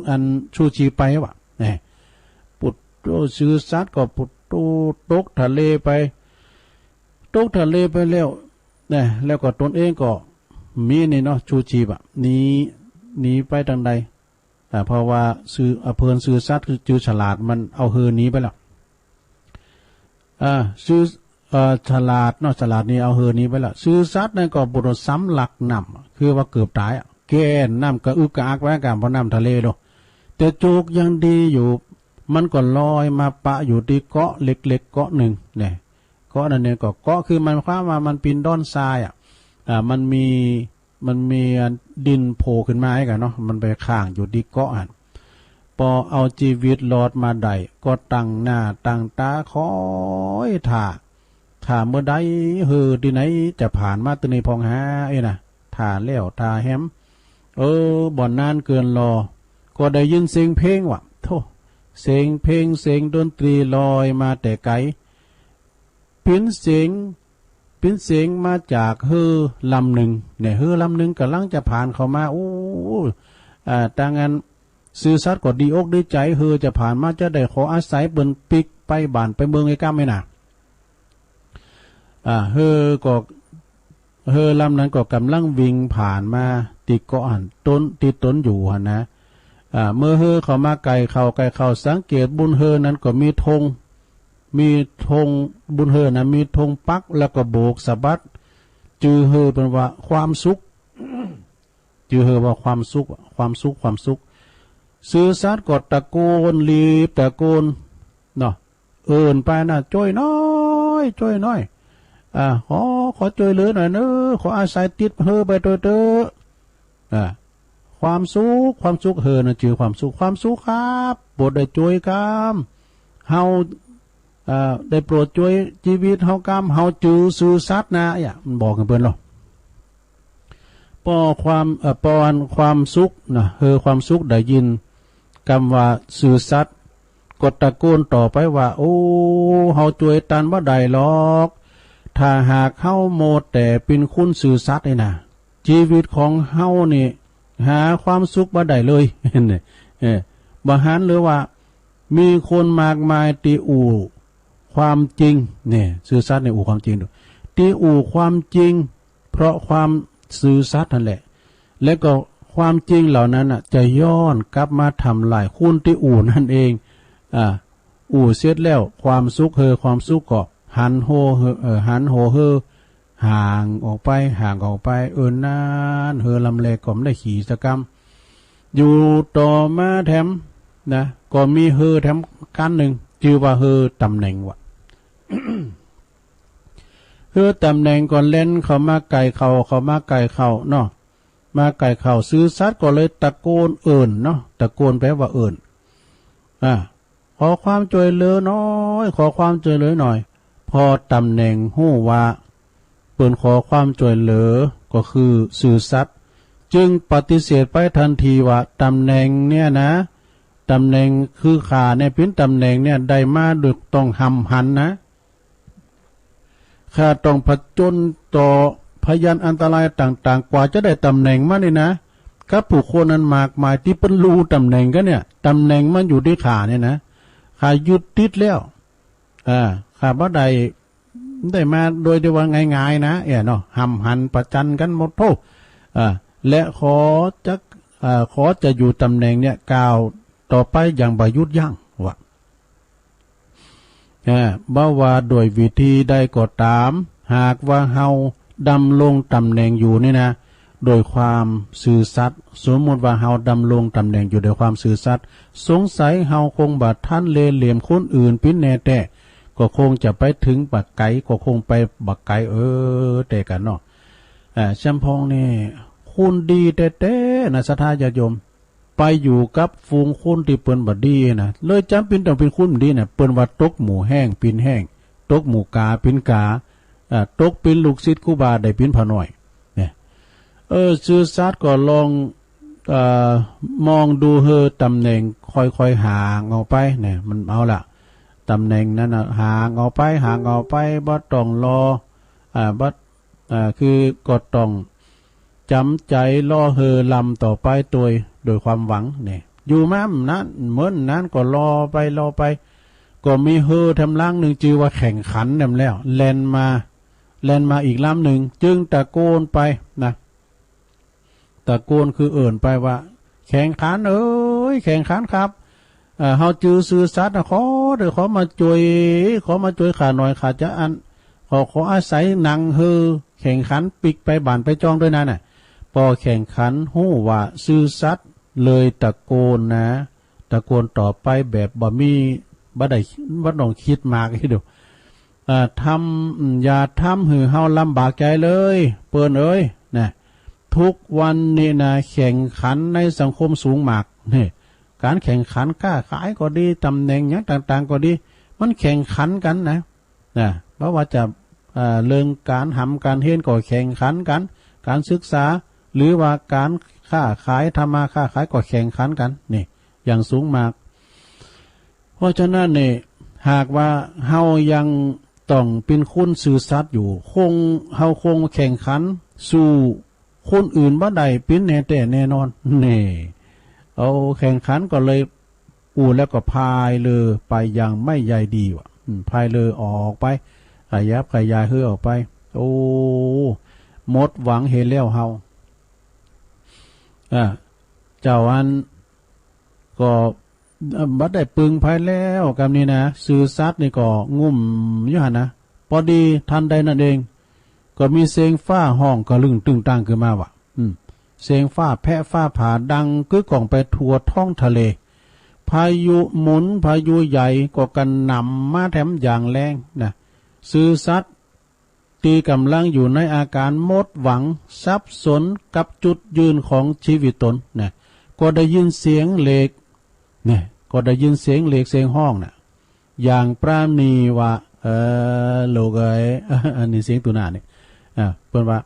อันชูชีพไปว่ะ เนี่ย ปุดโต ซื่อสัตย์ก็ปุดโต ตกทะเลไป ตกทะเลไปแล้ว เนี่ย แล้วก็ตนเองก็มีนี่เนาะ ชูชีพอะ หนี หนีไปตางใด อ่า เพราะว่าซื่อ อ่า เปิ้นซื่อสัตย์คือจื้อฉลาด มันเอาเฮอหนีไปแล้ว อ่า ซื่อ เอ่อ ฉลาดเนาะ ฉลาดนี่เอาเฮอหนีไปแล้ว ซื่อสัตย์นั้นก็บ่โตสำลักน้ำ คือว่าเกือบต๋ายอะ แก่นน้ำกระอึกกระอักไปกั๋น เพราะน้ำทะเลโด แต่โจกยังดีอยู่ มันก็ลอยมาปะอยู่ตี้เกาะเล็กๆ เกาะนึ่ง เนี่ย เกาะนั้นเนี่ยก็ เกาะคือมันความว่ามันเป๋นดอนทรายอะ อ่า มันมี มันมีอันดินโผล่ขึ้นมาหั้นก่ะเนาะ มันไปค้างอยู่ตี้เกาะหั้น ปอเอาจีวิตรอดมาได้ ก็ตั้งหน้าตั้งต๋าคอยถ่า ถ่าเมื่อใดเฮอตี้ไหนจะผ่านมาตี้นี่พ่องหา เอ้ยนะ ถ่าแล้วถ่าแหม เออ บ่นานเกินรอ ก็ได้ยินเสียงเพลงว่ะ โธ่ เสียงเพลงเสียงดนตรีลอยมาแต่ไก๋ เป๋นเสียง เป๋นเสียงมาจากเฮอลำนึ่ง เนี่ย เฮอลำนึ่งก่ำลังจะผ่านเข้ามา โอ้ อ่า ตางอันซื่อสัตย์ก็ดีอกดีใจ๋ เฮอจะผ่านมาจะได้ขออาศัยเปิ้นปิ๊กไปบ้านไปเมืองไอ้ก้ำไอ้น่ะ อ่า เฮอก็ เฮอลำนั้นก็ก่ำลังวิ่งผ่านมาตี้เกาะหั้น ตน ตี้ตนอยู่หั้นนะ อ่า เมื่อเฮอเข้ามาใก้เข้า ใก้เข้า สังเกตบนเฮอนั้นก็มีธง มีธง บนเฮอนั้นมีธงปัก แล้วก็โบกสะบัด จื้อเฮอเปิ้นว่าความสุข จื้อเฮอว่าความสุข ความสุข ความสุข ซื่อสัตย์ก็ตะโกน รีบตะโกน เนาะ เอิ้นไปนะ จ้วยหน้อย จ้วยหน้อย อ่า ขอ ขอจ้วยเหลือหน้อยเน้อ ขออาศัยติดเฮอไปตวยเต๊อะ อ่า ความสุข ความสุข เฮอนะจื้อความสุข ความสุขครับ โปรดได้จ้วยกำ เฮา อ่า ได้โปรดจ้วยจีวิตเฮากำ เฮาจื้อซื่อสัตย์นะ เนี่ย มันบอกกั๋นเปิ้นเนาะ ปอความ เอ่อ ปออันความสุขนะ เฮอความสุขได้ยินกำว่าซื่อสัตย์ ก็ตะโกนต่อไปว่า โอ้ เฮาจ้วยตันบ่ได้หรอก ถ้าหากเฮามัวแต่เป๋นคนซื่อสัตย์นี่นะ จีวิตของเฮานี่หาความสุขบ่ได้เลย เนี่ย เออ บ่หันหรือว่า มีคนมากมายตี้อู้ความจริง เนี่ย ซื่อสัตย์เนี่ยอู้ความจริงโด ตี้อู้ความจริง เพราะความซื่อสัตย์หั้นแหละ และก็ความจริงเหล่านั้นน่ะ จะย้อนกลับมาทำลายคนตี้อู้นั่นเอง อ่า อู้เสร็จแล้ว ความสุขเฮอ ความสุขก็หันหัวเฮอ เอ่อ หันหัวเฮอ ห่างออกไป ห่างออกไป เอิ้นนาน เฮอลำแลก็บ่ได้ขี่สักกำ อยู่ต่อมาแถมนะ ก็มีเฮอแถมกั๋นนึ่ง จื้อว่าเฮอตำแหน่งว่ะ เฮอตำแหน่งก็แล่นเข้ามาใก้เข้า เข้ามาใก้เข้าเนาะ มาใก้เข้า ซื่อสัตย์ก็เลยตะโกนเอิ้นเนาะ ตะโกนแปลว่าเอิ้น อ่า ขอความจ้วยเหลือหน้อย ขอความจ้วยเหลือหน้อย ปอตำแหน่งฮู้ว่าเปิ้นขอความจ้วยเหลือ ก็คือซื่อสัตย์ จึงปฏิเสธไปตันทีว่า ตำแหน่งเนี่ยนะ ตำแหน่งคือข้าเนี่ย เป๋นตำแหน่งเนี่ย ได้มาโดยต้องหำหันนะ ข้าต้องผจญต่อพยันอันตรายต่างๆ กว่าจะได้ตำแหน่งมานี่นะ กับผู้คนอันมากมายตี้เปิ้นลู่ตำแหน่งกั๋นเนี่ย ตำแหน่งมันอยู่ตี้ข้าเนี่ยนะ ข้ายึดติดแล้ว อ่า ข้าบ่ได้ ได้มาโดยตี้ว่าง่ายๆ นะ เอ้ยเนาะ หำหันประจันกั๋นหมดโธ่ อ่า และขอจะ อ่า ขอจะอยู่ตำแหน่งเนี่ย ก้าวต่อไปอย่างบ่หยุดยั้ง ว่า เออ บ่ว่าโดยวิธีใดก็ต๋าม หากว่าเฮาดำรงต๋ำแหน่งอยู่นี่นะ โดยความซื่อสัตย์ สมมุติว่าเฮาดำรงต๋ำแหน่งอยู่โดยความซื่อสัตย์ สงสัยเฮาคงบ่ทันเล่ห์เหลี่ยมคนอื่นปิ้นแน่แต๊ ก็คงจะไปเถิงบ่าไก๋ ก็คงไปบ่าไก๋ เออ แต๊กั๋นเนาะ อ่า แชมพองนี่ คนดีแต๊ๆ นะ ศรัทธาญาติโยม ไปอยู่กับฝูงคนตี้เปิ้นบ่ดีนะ เลยจ๋ำเป๋นต้องเป๋นคนบ่ดีนะ เปิ้นว่าตกหมู่แฮงเป๋นแฮง ตกหมู่ก๋าเป๋นก๋า อ่า ตกเป๋นลูกศิษย์ครูบาได้เป๋นผาน้อย เนี่ย เออ ซื่อสัตย์ก็ลอง เอ่อ มองดูหื้อต๋ำแหน่งค่อยๆ ห่างออกไป เนี่ย มันเอาละ ต๋ำแหน่งนั้นน่ะ ห่างออกไป ห่างออกไป บ่ต้องรอ อ่า บ่ อ่า คือก็ต้องจ๋ำใจ๋รอหื้อลำต่อไปโดย โดยความหวัง เนี่ย อยู่มานั้น เหมือนนั้นก็รอไป รอไป ก็มีหื้อแถมลำนึ่ง จื้อว่าแข่งขันแหมแล้ว แล่นมา แล่นมาอีกลำนึ่ง จึงตะโกนไปนะ ตะโกนคือเอิ้นไปว่า แข่งขันเอ๋ย แข่งขันครับ เอ่อ เฮาจื้อซื่อสัตย์นะ ขอเต๊อะ ขอมาจ้วย ขอมาจ้วยข้าหน่อย ข้าจะอัน ขอ ขออาศัยหนังหื้อแข่งขันปิ๊กไปบ้านไปจองตวยนั้นน่ะ ปอแข่งขันฮู้ว่าซื่อสัตย์ เลยตะโกนนะ ตะโกนต่อไปแบบบ่มี บ่ได้ บ่ต้องกึ๊ดมาก เออ ทำ อย่าทำหื้อเฮาลำบากใจ๋เลย เปิ้นเอ๋ย นะ ทุกวันนี้นะ แข่งขันในสังคมสูงมาก นี่ ก๋านแข่งขันก๊าขายก็ดี ต๋ำแหน่งหยังต่างๆ ก็ดี มันแข่งขันกั๋นนะ นะ บ่ว่าจะ เอ่อ เรื่องก๋านหำก๋านเฮียนก็แข่งขันกั๋น ก๋านศึกษา หรือว่าก๋านค้าขาย ทำมาค้าขายก็แข่งขันกั๋น นี่ อย่างสูงมาก เพราะฉะนั้นนี่ หากว่าเฮายังต้องเป๋นคนซื่อสัตย์อยู่ คง เฮาคงแข่งขันสู้คนอื่นบ่ได้เป๋นแน่แต๊แน่นอน นี่ เอาแข่งขันก็เลย อู้ แล้วก็พายเรือไปอย่างไม่ใยดีว่ะ อืม พายเรือออกไป ขยับขยายหื้อออกไป โอ้ หมดหวังเหียแล้วเฮา อ่า เจ้าอั้นก็ เอ่อ บ่ได้ปึงใผแล้ว กำนี้นะ ซื่อสัตย์นี่ก็งุ่มอยู่หั้นนะ ปอดีตันใดนั้นเอง ก็มีเสียงฟ้าฮ้องกระลึ้งตึ้งตั้งขึ้นมาว่ะ อืม เสียงฟ้าแผะฟ้าผ่าดังกึกก้องไปทั่วท้องทะเล พายุหมุนพายุใหญ่ก็กระหน่ำมาแถมอย่างแรงนะ ซื่อสัตย์ตี้ก่ำลังอยู่ในอาก๋านหมดหวังสับสนกับจุดยืนของจีวิตตนนะ ก็ได้ยินเสียงเหล็ก เนี่ย ก็ได้ยินเสียงเหล็กเสียงฮ้องน่ะ อย่างปราณีว่า เออ ลูกเอ๋ย อันนี้เสียงตูหน้านี่ อ่า เปิ้นว่า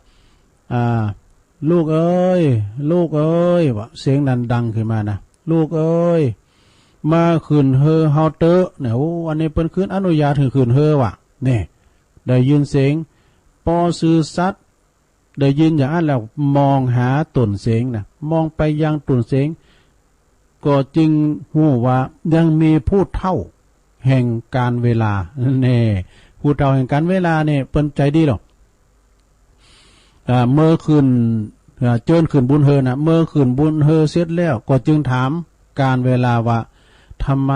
อ่า ลูกเอ๋ย ลูกเอ๋ย ว่า เสียงนั้นดังขึ้นมานะ ลูกเอ๋ย มาขึ้นเฮือเฮาเต๊อะ เนี่ย โอ้ อันนี้เปิ้นคืนอนุญาตหื้อขึ้นเฮือว่ะ เนี่ย ได้ยินเสียง ปอซื่อสัตย์ ได้ยินอย่างอั้นแล้วมองหาต้นเสียงนะ มองไปยังต้นเสียง ก็จึงฮู้ว่ายังมีผู้เฒ่าแห่งกาลเวลา แน่ ผู้เฒ่าแห่งกาลเวลาเนี่ยเปิ้นใจ๋ดีหรอก อ่า เมื่อขึ้น อ่า เจิญขึ้นบุญเฮือนะ เมื่อขึ้นบุญเฮือเสร็จแล้วก็จึงถามกาลเวลาว่า ทำไม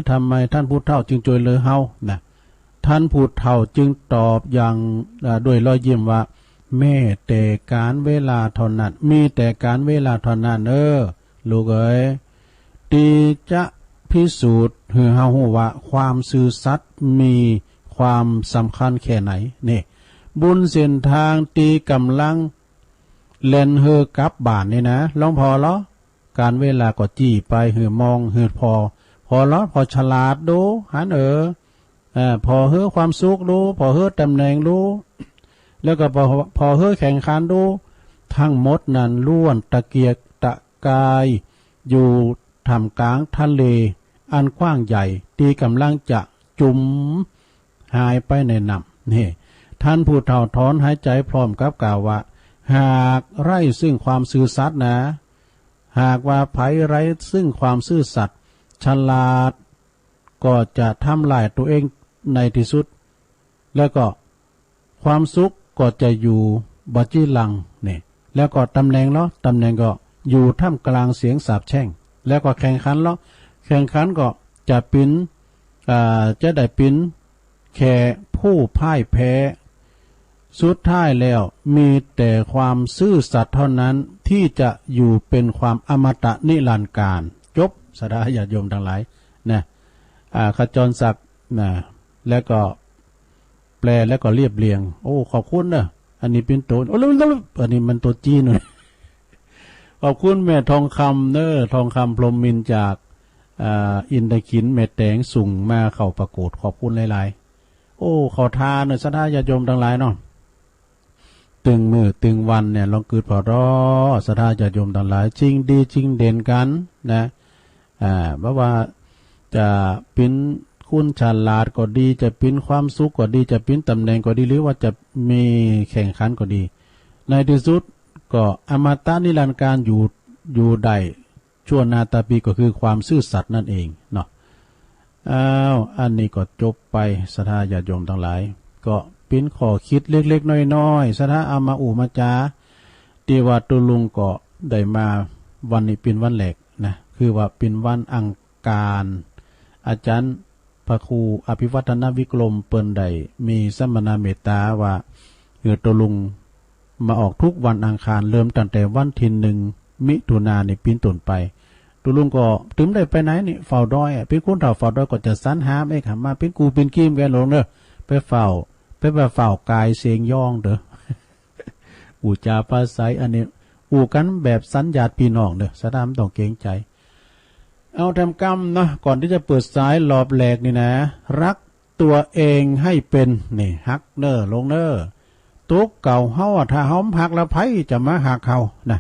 ทำไมท่านผู้เฒ่าจึงจ้วยเหลือเฮานะ ท่านผู้เฒ่าจึงตอบอย่าง อ่า ด้วยรอยยิ้มว่า แม้แต่กาลเวลาเท่านั้น มีแต่กาลเวลาเท่านั้น เออ ลูกเอ๋ย ตี้จะพิสูจน์หื้อเฮาฮู้ว่าความซื่อสัตย์มีความสำคัญแค่ไหน นี่ บนเส้นตางตี้ก่ำลังแล่นเฮือกลับบ้านนี่นะ ลองผ่อลอ กาลเวลาก็จี้ไปหื้อมองหื้อผ่อ ผ่อลอ ผ่อฉลาดดู หันเอ๋อ เอ่อ ผ่อหื้อความสุขดู ผ่อหื้อตำแหน่งดู แล้วก็ผ่อ ผ่อหื้อแข่งขันดู ทั้งหมดนั้นล้วนตะเกียกตะกายอยู่ท่ามกลางทะเลอันกว้างใหญ่ ตี้ก่ำลังจะจุ่มหายไปในน้ำ นี่ ท่านผู้เฒ่าถอนหายใจ๋พร้อมกับกล่าวว่า หากไร้ซึ่งความซื่อสัตย์นะ หากว่าใผไร้ซึ่งความซื่อสัตย์ ฉลาดก็จะทำลายตั๋วเองในตี้สุด แล้วก็ความสุขก็จะอยู่บ่จี้หลัง นี่ แล้วก็ตำแหน่งลอ ตำแหน่งก็อยู่ท่ามกลางเสียงสาปแช่ง แล้วก็แข่งขันลอ แข่งขันก็จะเป๋น อ่า จะได้เป๋นแค่ผู้พ่ายแพ้ สุดท้ายแล้วมีแต่ความซื่อสัตย์เท่านั้นตี้จะอยู่เป๋นความอมตะนิรันดร์กาล จบ ศรัทธาญาติโยมตังหลาย นะ อ่า ขจรศักดิ์ นะ แล้วก็แปลแล้วก็เรียบเรียง โอ้ ขอบคุณเนอะ อันนี้เป๋นตั๋ว โอ้ แล้ว แล้ว อันนี้มันตั๋วจีนเนอะ ขอบคุณแม่ทองคำเนอะ ทองคำพรหมมินทร์จาก อ่า อินทขิล แม่แตงส่งมาเข้าประโกศ ขอบคุณหลายๆ โอ้ ขอทานเนอะ ศรัทธาญาติโยมตังหลายเนาะ ตึงมื้อตึงวันเนี่ย ลองกึ๊ดผ่อเถาะ ศรัทธาญาติโยมตังหลาย สิ่งดีสิ่งเด่นกั๋นนะ อ่า บ่ว่าจะเป๋นคุณสลาดก็ดี จะเป๋นความสุขก็ดี จะเป๋นต๋ำแหน่งก็ดี หรือว่าจะมีแข่งขันก็ดี ในตี้สุดก็อมตะนิรันดร์กาลอยู่ อยู่ได้ ชั่วนาตาปี ก็คือความซื่อสัตย์นั่นเองเนาะ อ้าว อันนี้ก็จบไป ศรัทธาญาติโยมตังหลาย ก็เป๋นข้อกึ๊ดเล็กๆ น้อยๆ ศรัทธาเอามาอู้มาจ๋า ตี้ว่าตุ๊ลุงก็ได้มาวันนี้เป๋นวันแรกนะ คือว่าเป๋นวันอังคาร อาจ๋ารย์พระครูอภิวัฒนวิกรมเปิ้นได้มีสัมมนาเมตตาว่า หื้อตุ๊ลุงมาออกทุกวันอังคาร เริ่มตั้งแต่วันตี้หนึ่งมิถุนายนนี้เป๋นต้นไป ตุ๊ลุงก็ตึงได้ไปไหนนี่ เฝ้าดอยอะ เป๋นคนเฒ่าเฝ้าดอยก็จะสรรหาเอกหามาเป๋นกู้เป๋นกี๋กั๋นลงเนอะ ไปเฝ้า ไป ไปเฝ้ากายเสียงย้องเด้อ อู้จ๋าปราศรัย อันนี้อู้กั๋นแบบสัญญาติปี้น้องเด้อ ศรัทธาบ่ต้องเกรงใจ๋ เอาแถมกำเนาะ ก่อนตี้จะเปิดสายรอบแรกนี่นะ ฮักตั๋วเองหื้อเป๋น นี่ ฮักเน้อ ลงเน้อ ตั๋วเก่าเฮาอะ ถ้าเฮาบ่ฮักแล้ว ใผจะมาฮักเฮานะ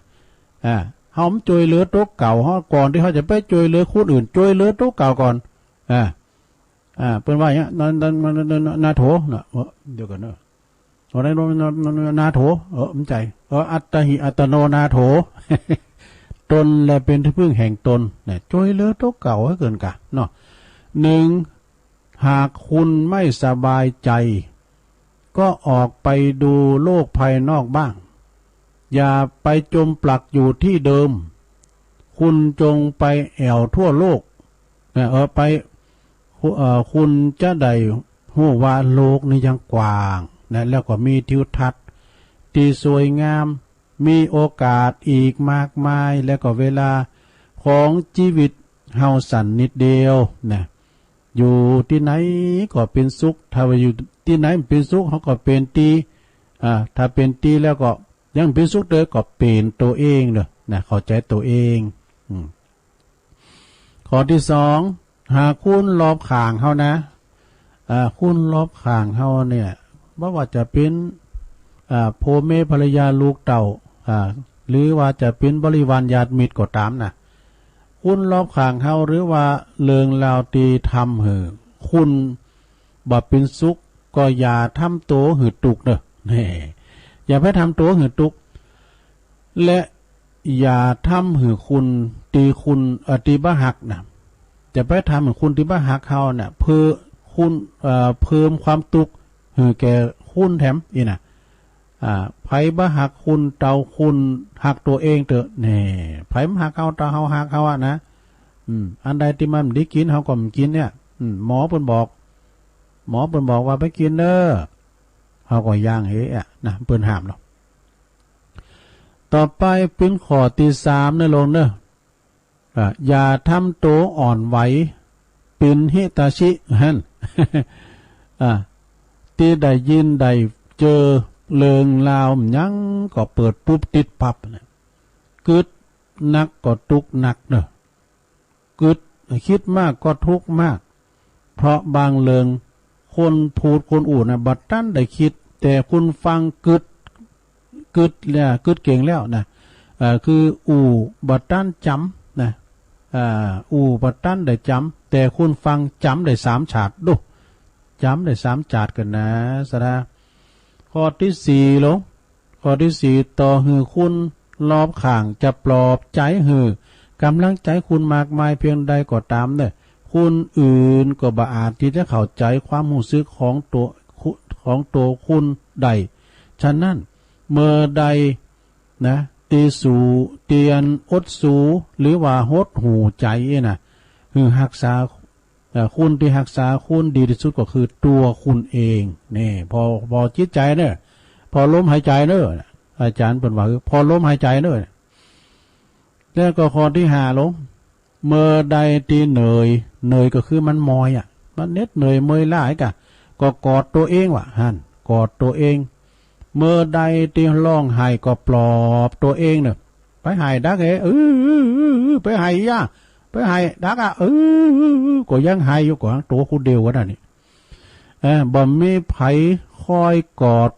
อ่า เฮาบ่จ้วยเหลือตั๋วเก่าเฮา ก่อนตี้เฮาจะไปจ้วยเหลือคนอื่น จ้วยเหลือตั๋วเก่าก่อน อ่า อ่า เปิ้นว่าอย่างเนี้ย นา นา นา นา นาโถเนาะ เออ เดี๋ยวก่อนเนาะ นาโถ เออ บ่ใจ้ เออ อัตตาหิ อัตตโน นาโถ ตนแลเป๋นตี้พึ่งแห่งตน เนี่ย จ้วยเหลือตั๋วเก่าหื้อเกินกาดเนาะ หนึ่ง หากคุณไม่สบายใจ ก็ออกไปดูโลกภายนอกบ้าง อย่าไปจมปลักอยู่ที่เดิม คุณจงไปแอ่วทั่วโลก นะ เออ ไป เอ่อ คุณจะได้ฮู้ว่าโลกนี้ยังกว้างนะ แล้วก็มีทิวทัศน์ตี้สวยงาม มีโอกาสอีกมากมาย แล้วก็เวลาของจีวิตเฮาสั้นนิดเดียวนะ อยู่ตี้ไหนก็เป๋นสุข ถ้าว่าอยู่ตี้ไหนเป๋นสุข เฮาก็เป๋นตี้ อ่า ถ้าเป๋นตี้แล้วก็ยังเป๋นสุขเต๊อะ ก็เป๋นตั๋วเองเนาะ นะ เข้าใจ๋ตั๋วเอง อืม ข้อตี้สอง หากคนรอบข้างเฮานะ อ่า คนรอบข้างเฮาเนี่ย บ่ว่าจะเป๋น อ่า ผัวเมียภรรยาลูกเต้า อ่า หรือว่าจะเป๋นบริวารญาติมิตรก็ต๋ามนะ คนรอบข้างเฮา หรือว่าเรื่องราวตี้ทำหื้อคุณบ่เป๋นสุข ก็อย่าทำตั๋วหื้อตุ๊กข์เนาะ แน่ อย่าไปทำตั๋วหื้อตุ๊กข์ และอย่าทำหื้อคนตี้คุณ เอ่อ ตี้บ่ฮักนะ จะไปทำหื้อคนตี้บ่ฮักเฮาเนี่ย เพิ่มคุณ เอ่อ เพิ่มความตุ๊กข์หื้อแก่คุณแถมอี้นะ อ่า ใผบ่ฮักคุณเต้า คุณฮักตั๋วเองเต๊อะ แน่ ใผบ่ฮักเฮาเต้าเฮาฮักเฮาอะนะ อืม อันใดตี้มันบ่ดีกิ๋น เฮาก็บ่กิ๋นเนี่ย อืม หมอเปิ้นบอก หมอเปิ้นบอกว่าบ่กิ๋นเน้อ เฮาก็ย่างเฮ้อะนะ เปิ้นห้ามเนาะ ต่อไปเป๋นข้อตี้สามเน้อลงเน้อ อ่า อย่าทำตั๋วอ่อนไหว เป๋นหิตาชิหั้น อ่า ตี้ได้ยินได้เจอเรื่องราวหยังก็เปิดปุ๊บติดปั๊บนะ กึ๊ดนักก็ตุ๊กข์นักเนาะ กึ๊ด กึ๊ดมากก็ตุ๊กข์มาก เพราะบางเรื่องคนพูดคนอู้นะ บ่ตันได้กึ๊ด แต่คนฟังกึ๊ด กึ๊ดแล้ว กึ๊ดเก่งแล้วนะ เอ่อ คืออู้บ่ตันจ๋ำนะ อ่า อู้บ่ตันได้จ๋ำ แต่คนฟังจ๋ำได้สามชาติ ดู จ๋ำได้สามชาติกั๋นนะ ศรัทธา ข้อตี้สี่ลง ข้อตี้สี่ ต่อหื้อคนรอบข้างจะปลอบใจ๋หื้อก๋ำลังใจ๋คุณมากมายเพียงใดก็ต๋ามเน้อ คนอื่นก็บ่อาจตี้จะเข้าใจ๋ความฮู้สึกของตั๋ว ของตั๋วคุณได้ ฉะนั้น เมื่อใดนะ ตี้สู ตี้อันอดสู หรือว่าหดหู่ใจ๋นะ หื้อฮักษา เอ่อ คุณตี้ฮักษาคุณดีตี้สุดก็คือตั๋วคุณเอง นี่ ผ่อ ผ่อจิตใจ๋เน่อ ผ่อลมหายใจ๋เน่อ อาจ๋ารย์เปิ้นว่า ผ่อลมหายใจ๋เน่อ แล้วก็ข้อตี้ห้าลง เมื่อใดตี้เหนื่อย เหนื่อยก็คือมันมอยอะ มันเหน็ดเหนื่อยเมื่อยล้าอะ ก็กอดตั๋วเองว่าหั้น กอดตั๋วเอง เมื่อใดตี้ฮ้องไห้ก็ปลอบตั๋วเองเน่อ ไปไห้ดักเอ้ เออ ไปไห้ยา ไปไห้ดักอะ เออ ก็ยังไห้อยู่ ก็ตั๋วคนเดียวกั๋นนะนี่ เออ บ่มีใผคอยกอด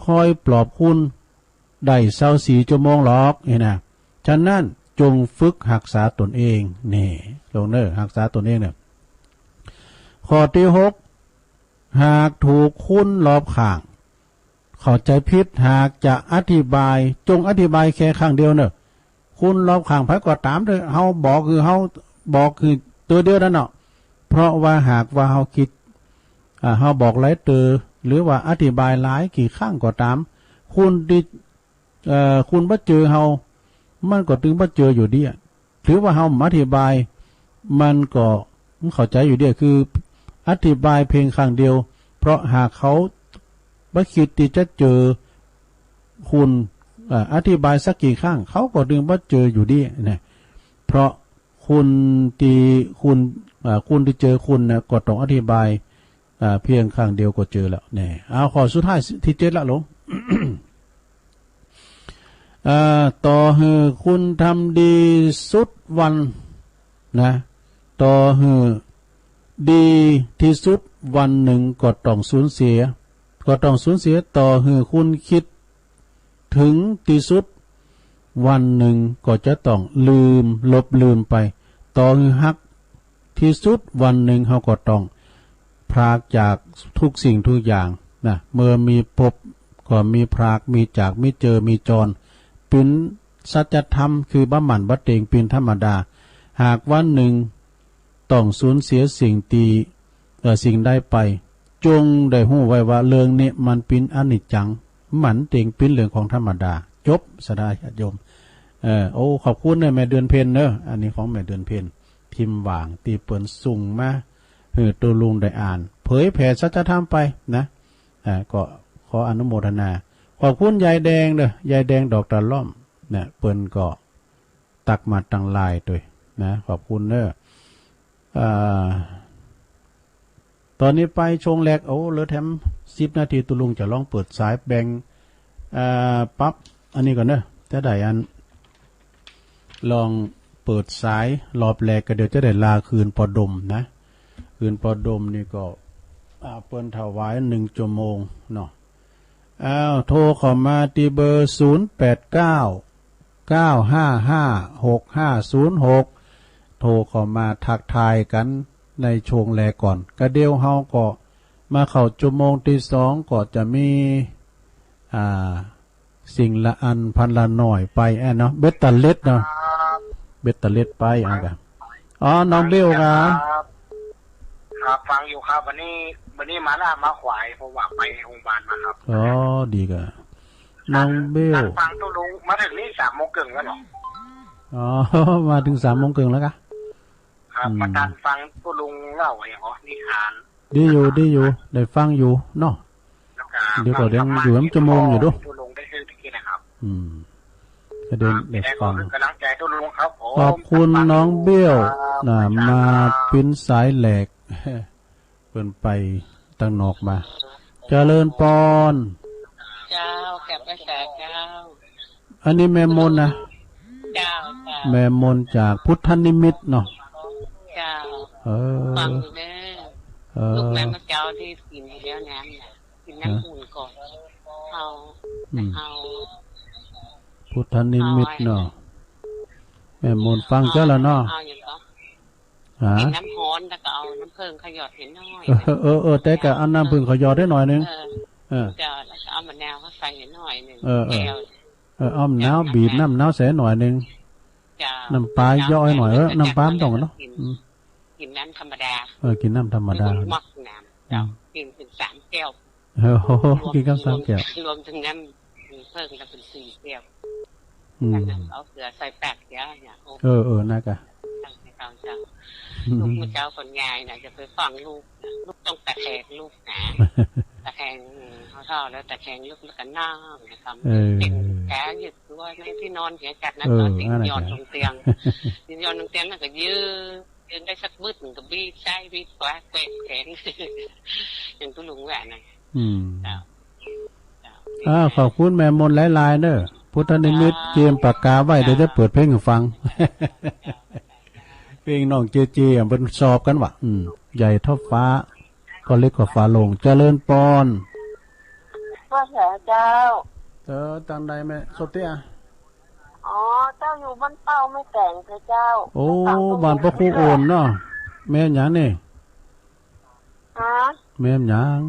คอยปลอบคุณได้ซาวสี่ชั่วโมงหรอก นี่นะ ฉะนั้นจงฝึกฮักษาตนเอง นี่ ลงเน่อ ฮักษาตนเองเน่อ ข้อตี้หก หากถูกคนรอบข้าง เข้าใจ๋ผิด หากจะอธิบาย จงอธิบายแค่ครั้งเดียวเน่อ คนรอบข้างใผก็ต๋ามเต๊อะ เฮาบอกคือ เฮาบอกคือเตื้อเดียวนั้นเนาะ เพราะว่าหากว่าเฮาคิด อ่า เฮาบอกหลายเตื้อ หรือว่าอธิบายหลายกี่ครั้งก็ต๋าม คนตี้ เอ่อ คนบ่เจอเฮา มันก็ตึงบ่เจออยู่ดีอะ ถือว่าเฮาบ่อธิบาย มันก็บ่เข้าใจ๋อยู่ดีอะ คืออธิบายเพียงครั้งเดียว เพราะหากเขาบ่คิดตี้จะเจอคน เอ่อ อธิบายสักกี่ครั้ง เขาก็ตึงบ่เจออยู่ดีนะ เพราะคนตี้ คน เอ่อ คนตี้เจอคนน่ะ ก็ต้องอธิบาย อ่า เพียงครั้งเดียวก็เจอแล้วแน่ เอาข้อสุดท้ายตี้เจ็ดละลง อ่า ต่อหื้อคุณทำดีสุดวันนะ ต่อหื้อดีตี้สุดวันนึ่งก็ต้องสูญเสีย ก็ต้องสูญเสีย ต่อหื้อคุณคิดเถิงตี้สุดวันนึ่งก็จะต้องลืม ลบลืมไป ต่อหื้อฮัก ตี้สุดวันนึ่งเฮาก็ต้องพรากจากทุกสิ่งทุกอย่างนะ เมื่อมีพบก็มีพราก มีจาก มีเจอ มีจร เป๋นสัจธรรม คือบ่หมั่นบ่เต็ง เป๋นธรรมดา หากวันนึ่งต้องสูญเสียสิ่งตี้ เอ่อ สิ่งใดไป จงได้ฮู้ไว้ว่าเรื่องนี้มันเป๋นอนิจจัง บ่หมั่นเต็ง เป๋นเรื่องของธรรมดา จบ ศรัทธาญาติโยม เออ โอ้ ขอบคุณเน่อแม่เดือนเพ็ญเน่อ อันนี้ของแม่เดือนเพ็ญ พิมพ์หว่างตี้เปิ้นส่งมาหื้อตุ๊ลุงได้อ่าน เผยแผ่สัจธรรมไปนะ อ่า ก็ขออนุโมทนา ขอบคุณยายแดงเน่อ ยายแดงดอกตะล่อมนะ เปิ้นก็ตั๊กมาตังไลน์ตวยนะ ขอบคุณเน่อ อ่า ต๋อนนี้ไปช่วงแรก โอ้ เหลือแถมสิบนาที ตุ๊ลุงจะลองเปิดสายแบ่ง อ่า ปั๊บ อันนี้ก่อนเน่อ จะได้อัน ลองเปิดสายรอบแรก ก็เดี๋ยวจะได้ลาคืนปอดมนะ คืนปอดมนี่ก็ อ่า เปิ้นถวายนึ่งชั่วโมงเนาะ อ้าว โทรเข้ามาตี้เบอร์ ศูนย์แปดเก้า เก้าห้าห้า หกห้าศูนย์หก โทรเข้ามาทักทายกั๋นในช่วงแรกก่อน ก็เดี๋ยวเฮาก็มาเข้าชั่วโมงตี้สอง ก็จะมี อ่า สิ่งละอันพันละหน่อยไป แอะเนาะ เบ็ดเตอร์เล็ดเนาะ ครับ เบ็ดเตอร์เล็ดไป อ่ะกะ อ๋อ น้องเบลกะ ครับ ครับ ฟังอยู่ครับ วันนี้ วันนี้มาล้ามาขวาย เพราะว่าไปโฮงพยาบาลมาครับ อ๋อ ดีกะ น้องเบล นั่งฟังตุ๊ลุง มาเถิงนี่สามโมงเกิ่งแล้วเหรอ อ๋อ มาเถิงสามโมงเกิ่งแล้วกะ ครับ อืม มาตันฟังตุ๊ลุงเล่าอะหยังก่อ นิทาน ดีอยู่ ดีอยู่ ได้ฟังอยู่เนาะ แล้วก็ เดี๋ยวก็ยังอยู่แหมชั่วโมงอยู่ดู ตุ๊ลุงได้ชื่อตะกี้นะครับ อืม ก็ได้ ครับ ได้ฟัง ยังไงก็เป็นกำลังใจตุ๊ลุงครับผม ขอบคุณน้องเบล ครับ นะ ครับ มาเป๋นสายแรก เปิ้นไปตังนอกมา เจริญปอน เจ้า กราบไหว้สาเจ้า อันนี้แม่มนนะ เจ้า เจ้า แม่มนจากพุทธนิมิตเนาะ เจ้า เออ ฟังอยู่เน่อ เออ ลูกนั้นเมื่อเจ๊าตี้กิ๋นไปแล้วน้ำน่ะ กิ๋นน้ำ ฮะ อุ่นก่อน เอา อืม เอา พุทธนิมิตเนาะ เอาไอ้ แม่มนฟังเจ๊าแล้วเนาะ เอาอย่างก่อน ฮะ กิ๋นน้ำฮ้อนแล้วก็เอาน้ำผึ้งขยอดให้หน่อย เออ เออ เออ แต่ก็เอาน้ำผึ้งขยอดให้หน่อยนึ่ง เออ เออ เจ้า แล้วก็เอามะนาวใส่ให้หน่อยนึ่ง เออ เออ แก้ว เออ เอามะนาว น้ำ บีบน้ำมะนาวใส่หน่อยนึ่ง เจ้า น้ำปลา น้ำ เยาะให้หน่อย เออ น้ำปลามันต้องเนาะ กิ๋น อืม กิ๋นน้ำธรรมดา เออ กิ๋นน้ำธรรมดา มันมักน้ำ เจ้า อืม กิ๋นเถิงสามแก้ว โอ้โห รวม กิ๋นกับสามแก้ว รวมเถิงน้ำผึ้งแล้วเป๋นสี่แก้ว อืม แล้วก็เอาเกลือใส่ปากเจ๊าเนี่ย โอ้ เออ เออ นั่นกะ เจ้า เจ้า ลูกเมื่อเจ๊าคนใหญ่น่ะ จะไปฟังลูก ลูกต้องตะแคงลูกนะ ตะแคง อืม เขาเฒ่าแล้วตะแคงลูกแล้วก็นั่งนะครับ เออ เป๋นขายืดตัวในตี้นอนเหียกัดนะ เออ ต๋อนตี้ อันนั้น ย้อน น่ะ ลงเตียง ย้อนลงเตียงแล้วก็ยืน ยืนได้สักบึดหนึ่งก็บีบซ้ายบีบขวาแกว่งแขน อย่างตุ๊ลุงว่าน่ะ อืม เจ้า เจ้า อ้าว ขอบคุณแม่มนหลายๆ เน่อ พุทธนิมิต เจ้า เจียมปากกาไว้ เดี๋ยวจะเปิดเพลงให้ฟัง เจ้า เพลงน้องเจเจ อ่ะ เปิ้นสอบกั๋นว่ะ อืม ใหญ่เท่าฟ้า ก็เล็กกว่าฝาโลง เจริญปอน ว่าไงเจ้า เออ ตังใดแม่โซเตีย อ๋อ เจ้าอยู่บ้านเป้าแม่แต๋งเจ้า โอ้ บ้านเป้า บ้านป้อครูโอนเนาะ แม่หยังนี่ ฮะ แม่หยัง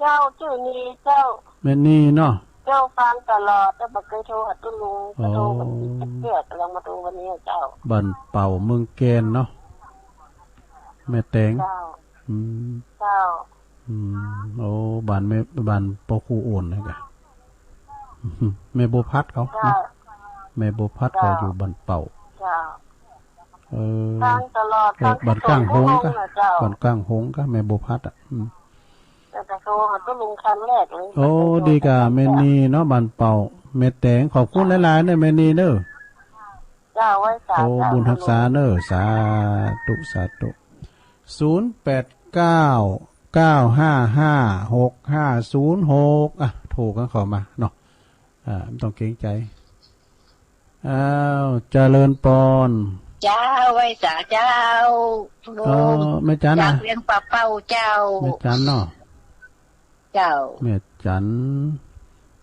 เจ้าจื้อนีเจ้า แม่นีเนาะ เจ้าฟังตลอด แต่บ่เกยโทรหาตุ๊ลุง อ๋อ ก็โทรวันที่สิบเจ็ด แล้วมาโทรวันนี้เจ้า บ้านเป้าเมืองแก่นเนาะ แม่แต๋ง เจ้า อืม เจ้า อืม โอ้ บ้านแม่ บ้านป้อครูโอนนะกะ แม่บัวพัดเขา เจ้า เนาะ แม่บัวพัดเขา เจ้า อยู่บ้านเป้า เจ้า เออ ฟังตลอด เออ ฟัง บ้านก้างหงส์กะ ทุกชั่วโมงนะเจ้า บ้านก้างหงส์กะ แม่บัวพัดอ่ะ อืม แต่ก็โทรหาตุ๊ลุงครั้งแรกเลย โอ้ ดีกะ แม่นีเนาะ บ้านเป้า แม่แต๋ง ขอบคุณหลายๆ เน่อ แม่นีเน่อ เจ้า ไหว้สา โอ้ เจ้า บุญฮักษาเน่อ สาธุ สาธุ ศูนย์แปดเก้า เก้าห้าห้า หกห้าศูนย์หก อ่ะ โทรกั๋นเข้ามาเนาะ อ่า บ่ต้องเกรงใจ๋ อ้าว เจริญปอน เจ้า ไหว้สาเจ้า เออ แม่จัน จาก น่ะ เวียงป่าเป้าเจ้า แม่จันเนาะ เจ้า แม่จัน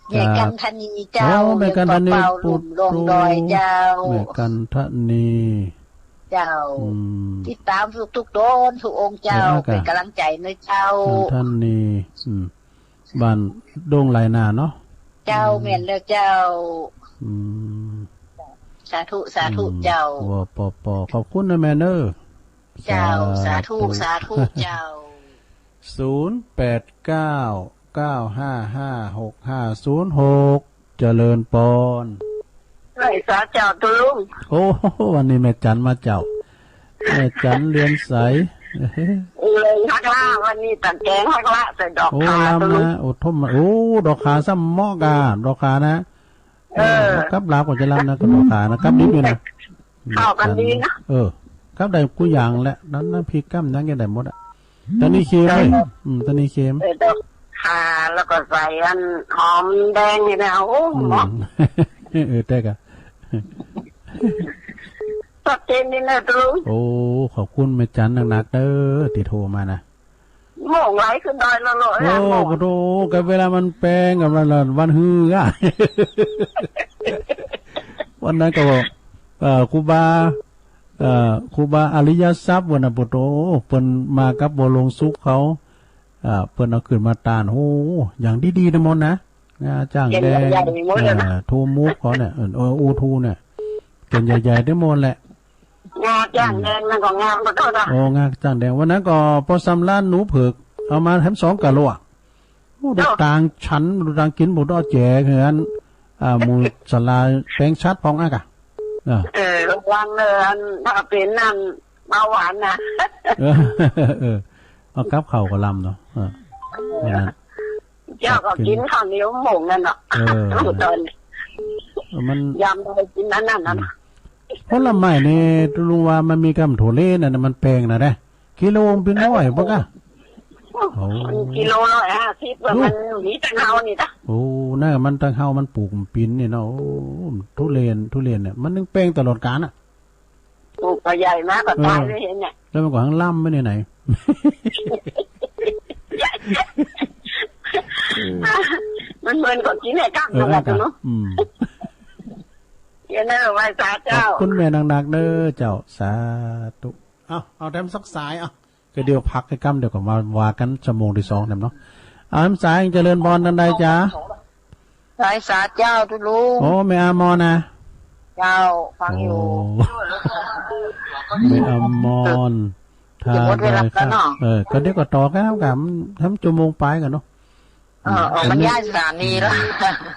แม่กันทนีเจ้า โอ้ แม่กันทนี เวียงป่าเป้า ลุ่มดงดอยเจ้า แม่กันทนี เจ้า อืม ติดต๋ามทุกๆ ต๋นทุกองค์เจ้า เออ ค่ะ เป๋นก๋ำลังใจ๋เน่อเจ้า กันทนี อืม บ้านดงไหหลาเนาะ เจ้า อืม แม่นแล้วเจ้า อืม สาธุ สาธุ อืม เจ้า วปป ขอบคุณเน่อแม่เน่อ เจ้า สาธุ สาธุ สาธุ เจ้า ศูนย์แปดเก้า เก้าห้าห้า หกห้าศูนย์หก เจริญปอน ไหว้สาเจ้าตุ๊ลุง โอ้ วันนี้แม่จันมาเจ้า แม่จันเรือนใส เลยฮักล้า วันนี้ตังแกงฮักล้าใส่ดอก โอ้ ข่า ลำ ตุ๊ลุง นะ โอ้ ท่ม โอ้ ดอกข่าซ้ำเหมาะกะ ดอกข่านะ เออ เออ กับลาวก็จะลำนะ กับดอกข่านะ กับดิบนี่นะ เข้ากั๋นดีนะ เออ กับได้กู้อย่างแหละ นั้น น้ำพริกกับหยังก็ได้หมดอ่ะ ตะนีเค็มเว้ย เออ อืม ตะนีเค็ม เออ ดอกข่า แล้วก็ใส่อันหอมแดงนี่นะ โอ้ อืม เหมาะ เออ แต่กะ ชัดเจนดีนะตุ๊ลุง โอ้ ขอบคุณแม่จันนักๆ เด้อ ตี้โทรมานะ โม่งไหลขึ้นดอยแล้วเนาะ โอ้ โม่ง ปะโถ กะเวลามันแปงกะวันละ วันฮืออ่ะ วันนั้นก็บอก เอ่อ ครูบา เอ่อ ครูบาอริยทรัพย์วันน่ะ ปะโถ เปิ้นมากับบ่หลวงสุขเขา เอ่อ เปิ้นเอาขึ้นมาตาน โอ้ อย่างดีๆ นะมนต์นะ งาจ้างแดง เก่งใหญ่ๆ หมดเลยนะ เอ่อ ทูมูฟเขาเนี่ย เออ โอทูเนี่ย เก่งใหญ่ๆ ได้หมดแหละ งาจ้างแดงมันก็งามมาเท่านั้น โอ้ งาจ้างแดง วันนั้นก็ปอสำราญหนูเผิก เอามาแถมสองกะโหลก โอ้ ดู เนาะ ตางฉัน ดูตางกิ๋น บ่ต้องเอาแจกเหือน อ่า หมู่ศาลาแปงชัดพองอ่ะกะ อ่า เออ ระวังเน่อ อัน ถ้าเป๋นนั่น เบาหวานนะ เออ เออ เอากับข้าวก็ลำเนาะ เออ วันนั้น เจ้าก็กิ๋นข้าวเหนียวหม่งนั่นเนาะ เออ ตอน เออ มัน ยำอะไรกิ๋นอันนั้นน่ะ อืม ผลไม้นี่ ตุ๊ลุงว่ามันมีกำถั่วเลนน่ะ มันแปงน่ะนะ กิโลมันเป๋นร้อยปะกะ โอ้ มันกิโลร้อยห้าสิบ เออ มันมีตังเฮานี่นะ โอ้ นั่นมันตังเฮามันปลูกมันเป๋นนี่เนาะ โอ้ ทุเรียน ทุเรียนเนี่ย มันนึ่งแปงตลอดกาลอ่ะ ปลูกก็ใหญ่มากก็ เออ ตายเลยเห็นเนี่ย แล้วมันก็หังล่ำไปไหนไหน มันเหมือนกับกิ๋นไอ้กั๊ก เออ นั่นแหละ ไอ้กั๊ก เนาะ อืม เดี๋ยวเน่อ ไหว้สาเจ้า ขอบคุณแม่นักๆ เด้อเจ้า สาธุ เอา เอาแถมสักสาย เอา ก็เดี๋ยวพักให้กำ เดี๋ยวก็มาว่ากั๋นชั่วโมงตี้สองแถมเนาะ เอาแถมสาย เจริญปอน ตังใดจ๊ะ สายสาเจ้าตุ๊ลุง โอ้ แม่อมรนะ เจ้า ฟังอยู่ โอ้ แม่อมร เออ ท่าดอยคำ เดี๋ยวหมดเวลาแล้วเนาะ เออ ก็เดี๋ยวก็ต่อกั๋นครับ แถมชั่วโมงป๋ายกั๋นเนาะ เออ เออ มันย้ายสถานีแล้ว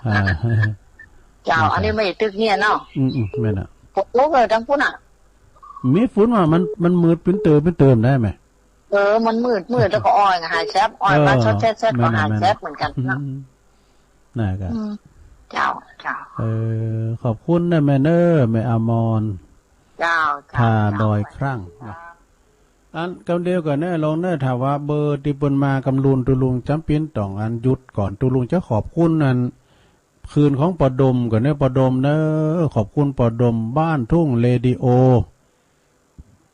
อ่า เจ้า อันนี้ไม่ตึกเนี่ยเนาะ อืม อืม แม่นน่ะ โอ้ เออ ตังปุ้นอ่ะ มีฝุ่นว่ามัน มันมืดปิ้นเติมปิ้นเติมได้ไหม เออ มันมืด มืดแล้วก็อ้อยหายแซบ อ้อยมา เออ ซดแซบ แซบก็หายแซบเหมือนกั๋นเนาะ อืม นั่นก็ อืม เจ้า เจ้า เออ ขอบคุณนะแม่เน้อ แม่อมร เจ้า เจ้า ท่าดอยครั้งเนาะ อันกำเดียวกั๋นเน้อ ลองเน้อ ถ้าว่าเบอร์ตี้เปิ้นมากำลุน ตุ๊ลุงจ๋ำเป๋นต้องอันหยุดก่อน ตุ๊ลุงจะขอบคุณอัน คืนของป้อดมก่อนเน้อ ป้อดมเน้อ ขอบคุณป้อดมบ้านทุ่งเรดิโอ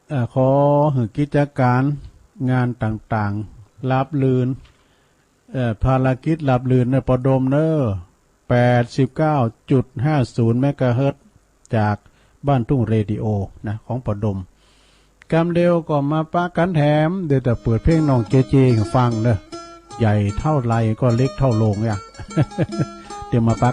เอ่อ ขอหื้อกิจก๋านงานต่างๆ ราบรื่น เอ่อ ภารกิจราบรื่นเน้อ ป้อดมเน้อ แปดสิบเก้าจุดห้าศูนย์เมกะเฮิรตซ์ จากบ้านทุ่งเรดิโอนะ ของป้อดม กำเดียวก็มาปะกั๋นแถม เดี๋ยวจะเปิดเพลงน้องเจเจหื้อฟังเน้อ ใหญ่เท่าไรก็เล็กเท่าโลงเนี่ย เดี๋ยวมาปะ